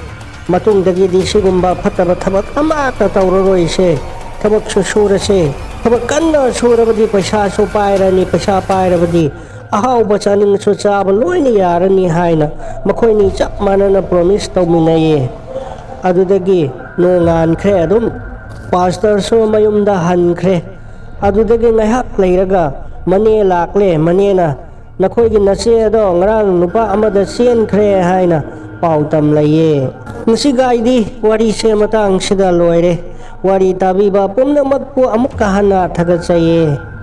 "ꯃꯇꯨꯡꯗꯒꯤꯗꯤ ꯁꯤꯒꯨꯝꯕ ꯐꯠꯇꯕ ꯊꯕꯛ ꯑꯃꯠꯇ ꯇꯧꯔꯔꯣꯏꯁꯦ꯫ ꯊꯕꯛꯁꯨ ꯁꯨꯔꯁꯦ꯫ ꯊꯕꯛ ꯀꯟꯅ ꯁꯨꯔꯕꯗꯤ ꯄꯩꯁꯥꯁꯨ ꯄꯥꯏꯔꯅꯤ, ꯄꯩꯁꯥ ꯄꯥꯏꯔꯕꯗꯤ ꯑꯍꯥꯎꯕ ꯆꯥꯅꯤꯡꯁꯨ ꯆꯥꯕ ꯂꯣꯏꯅ ꯌꯥꯔꯅꯤ" ꯍꯥꯏꯅ ꯃꯈꯣꯏꯅꯤ ꯆꯞ ꯃꯥꯟꯅꯅ ꯄ꯭ꯔꯣꯃꯤꯁ ꯇꯧꯃꯤꯟꯅꯩꯌꯦ꯫ ꯑꯗꯨꯗꯒꯤ ꯅꯣꯡꯉꯥꯟꯈ꯭ꯔꯦ ꯑꯗꯨꯝ꯫ ꯄꯥꯁꯇꯔꯁꯨ ꯃꯌꯨꯝꯗ ꯍꯟꯈ꯭ꯔꯦ꯫ ꯑꯗꯨꯗꯒꯤ ꯉꯥꯏꯍꯥꯛ ꯂꯩꯔꯒ ꯃꯅꯦ ꯂꯥꯛꯂꯦ꯫ ꯃꯅꯦꯅ, "ꯅꯈꯣꯏꯒꯤ ꯅꯆꯦ ꯑꯗꯣ ꯉꯔꯥꯡ ꯅꯨꯄꯥ ꯑꯃꯗ ꯆꯦꯟꯈ꯭ꯔꯦ" ꯍꯥꯏꯅ ꯄꯥꯎ ꯇꯝꯂꯛꯑꯦ꯫ ꯉꯁꯤꯒꯥꯏꯗꯤ ꯋꯥꯔꯤꯁꯦ ꯃꯇꯥꯡꯁꯤꯗ ꯂꯣꯏꯔꯦ꯫ ꯋꯥꯔꯤ ꯇꯥꯕꯤꯕ ꯄꯨꯝꯅꯃꯛꯄꯨ ꯑꯃꯨꯛꯀ ꯍꯟꯅ ꯊꯥꯒꯠꯆꯩꯌꯦ꯫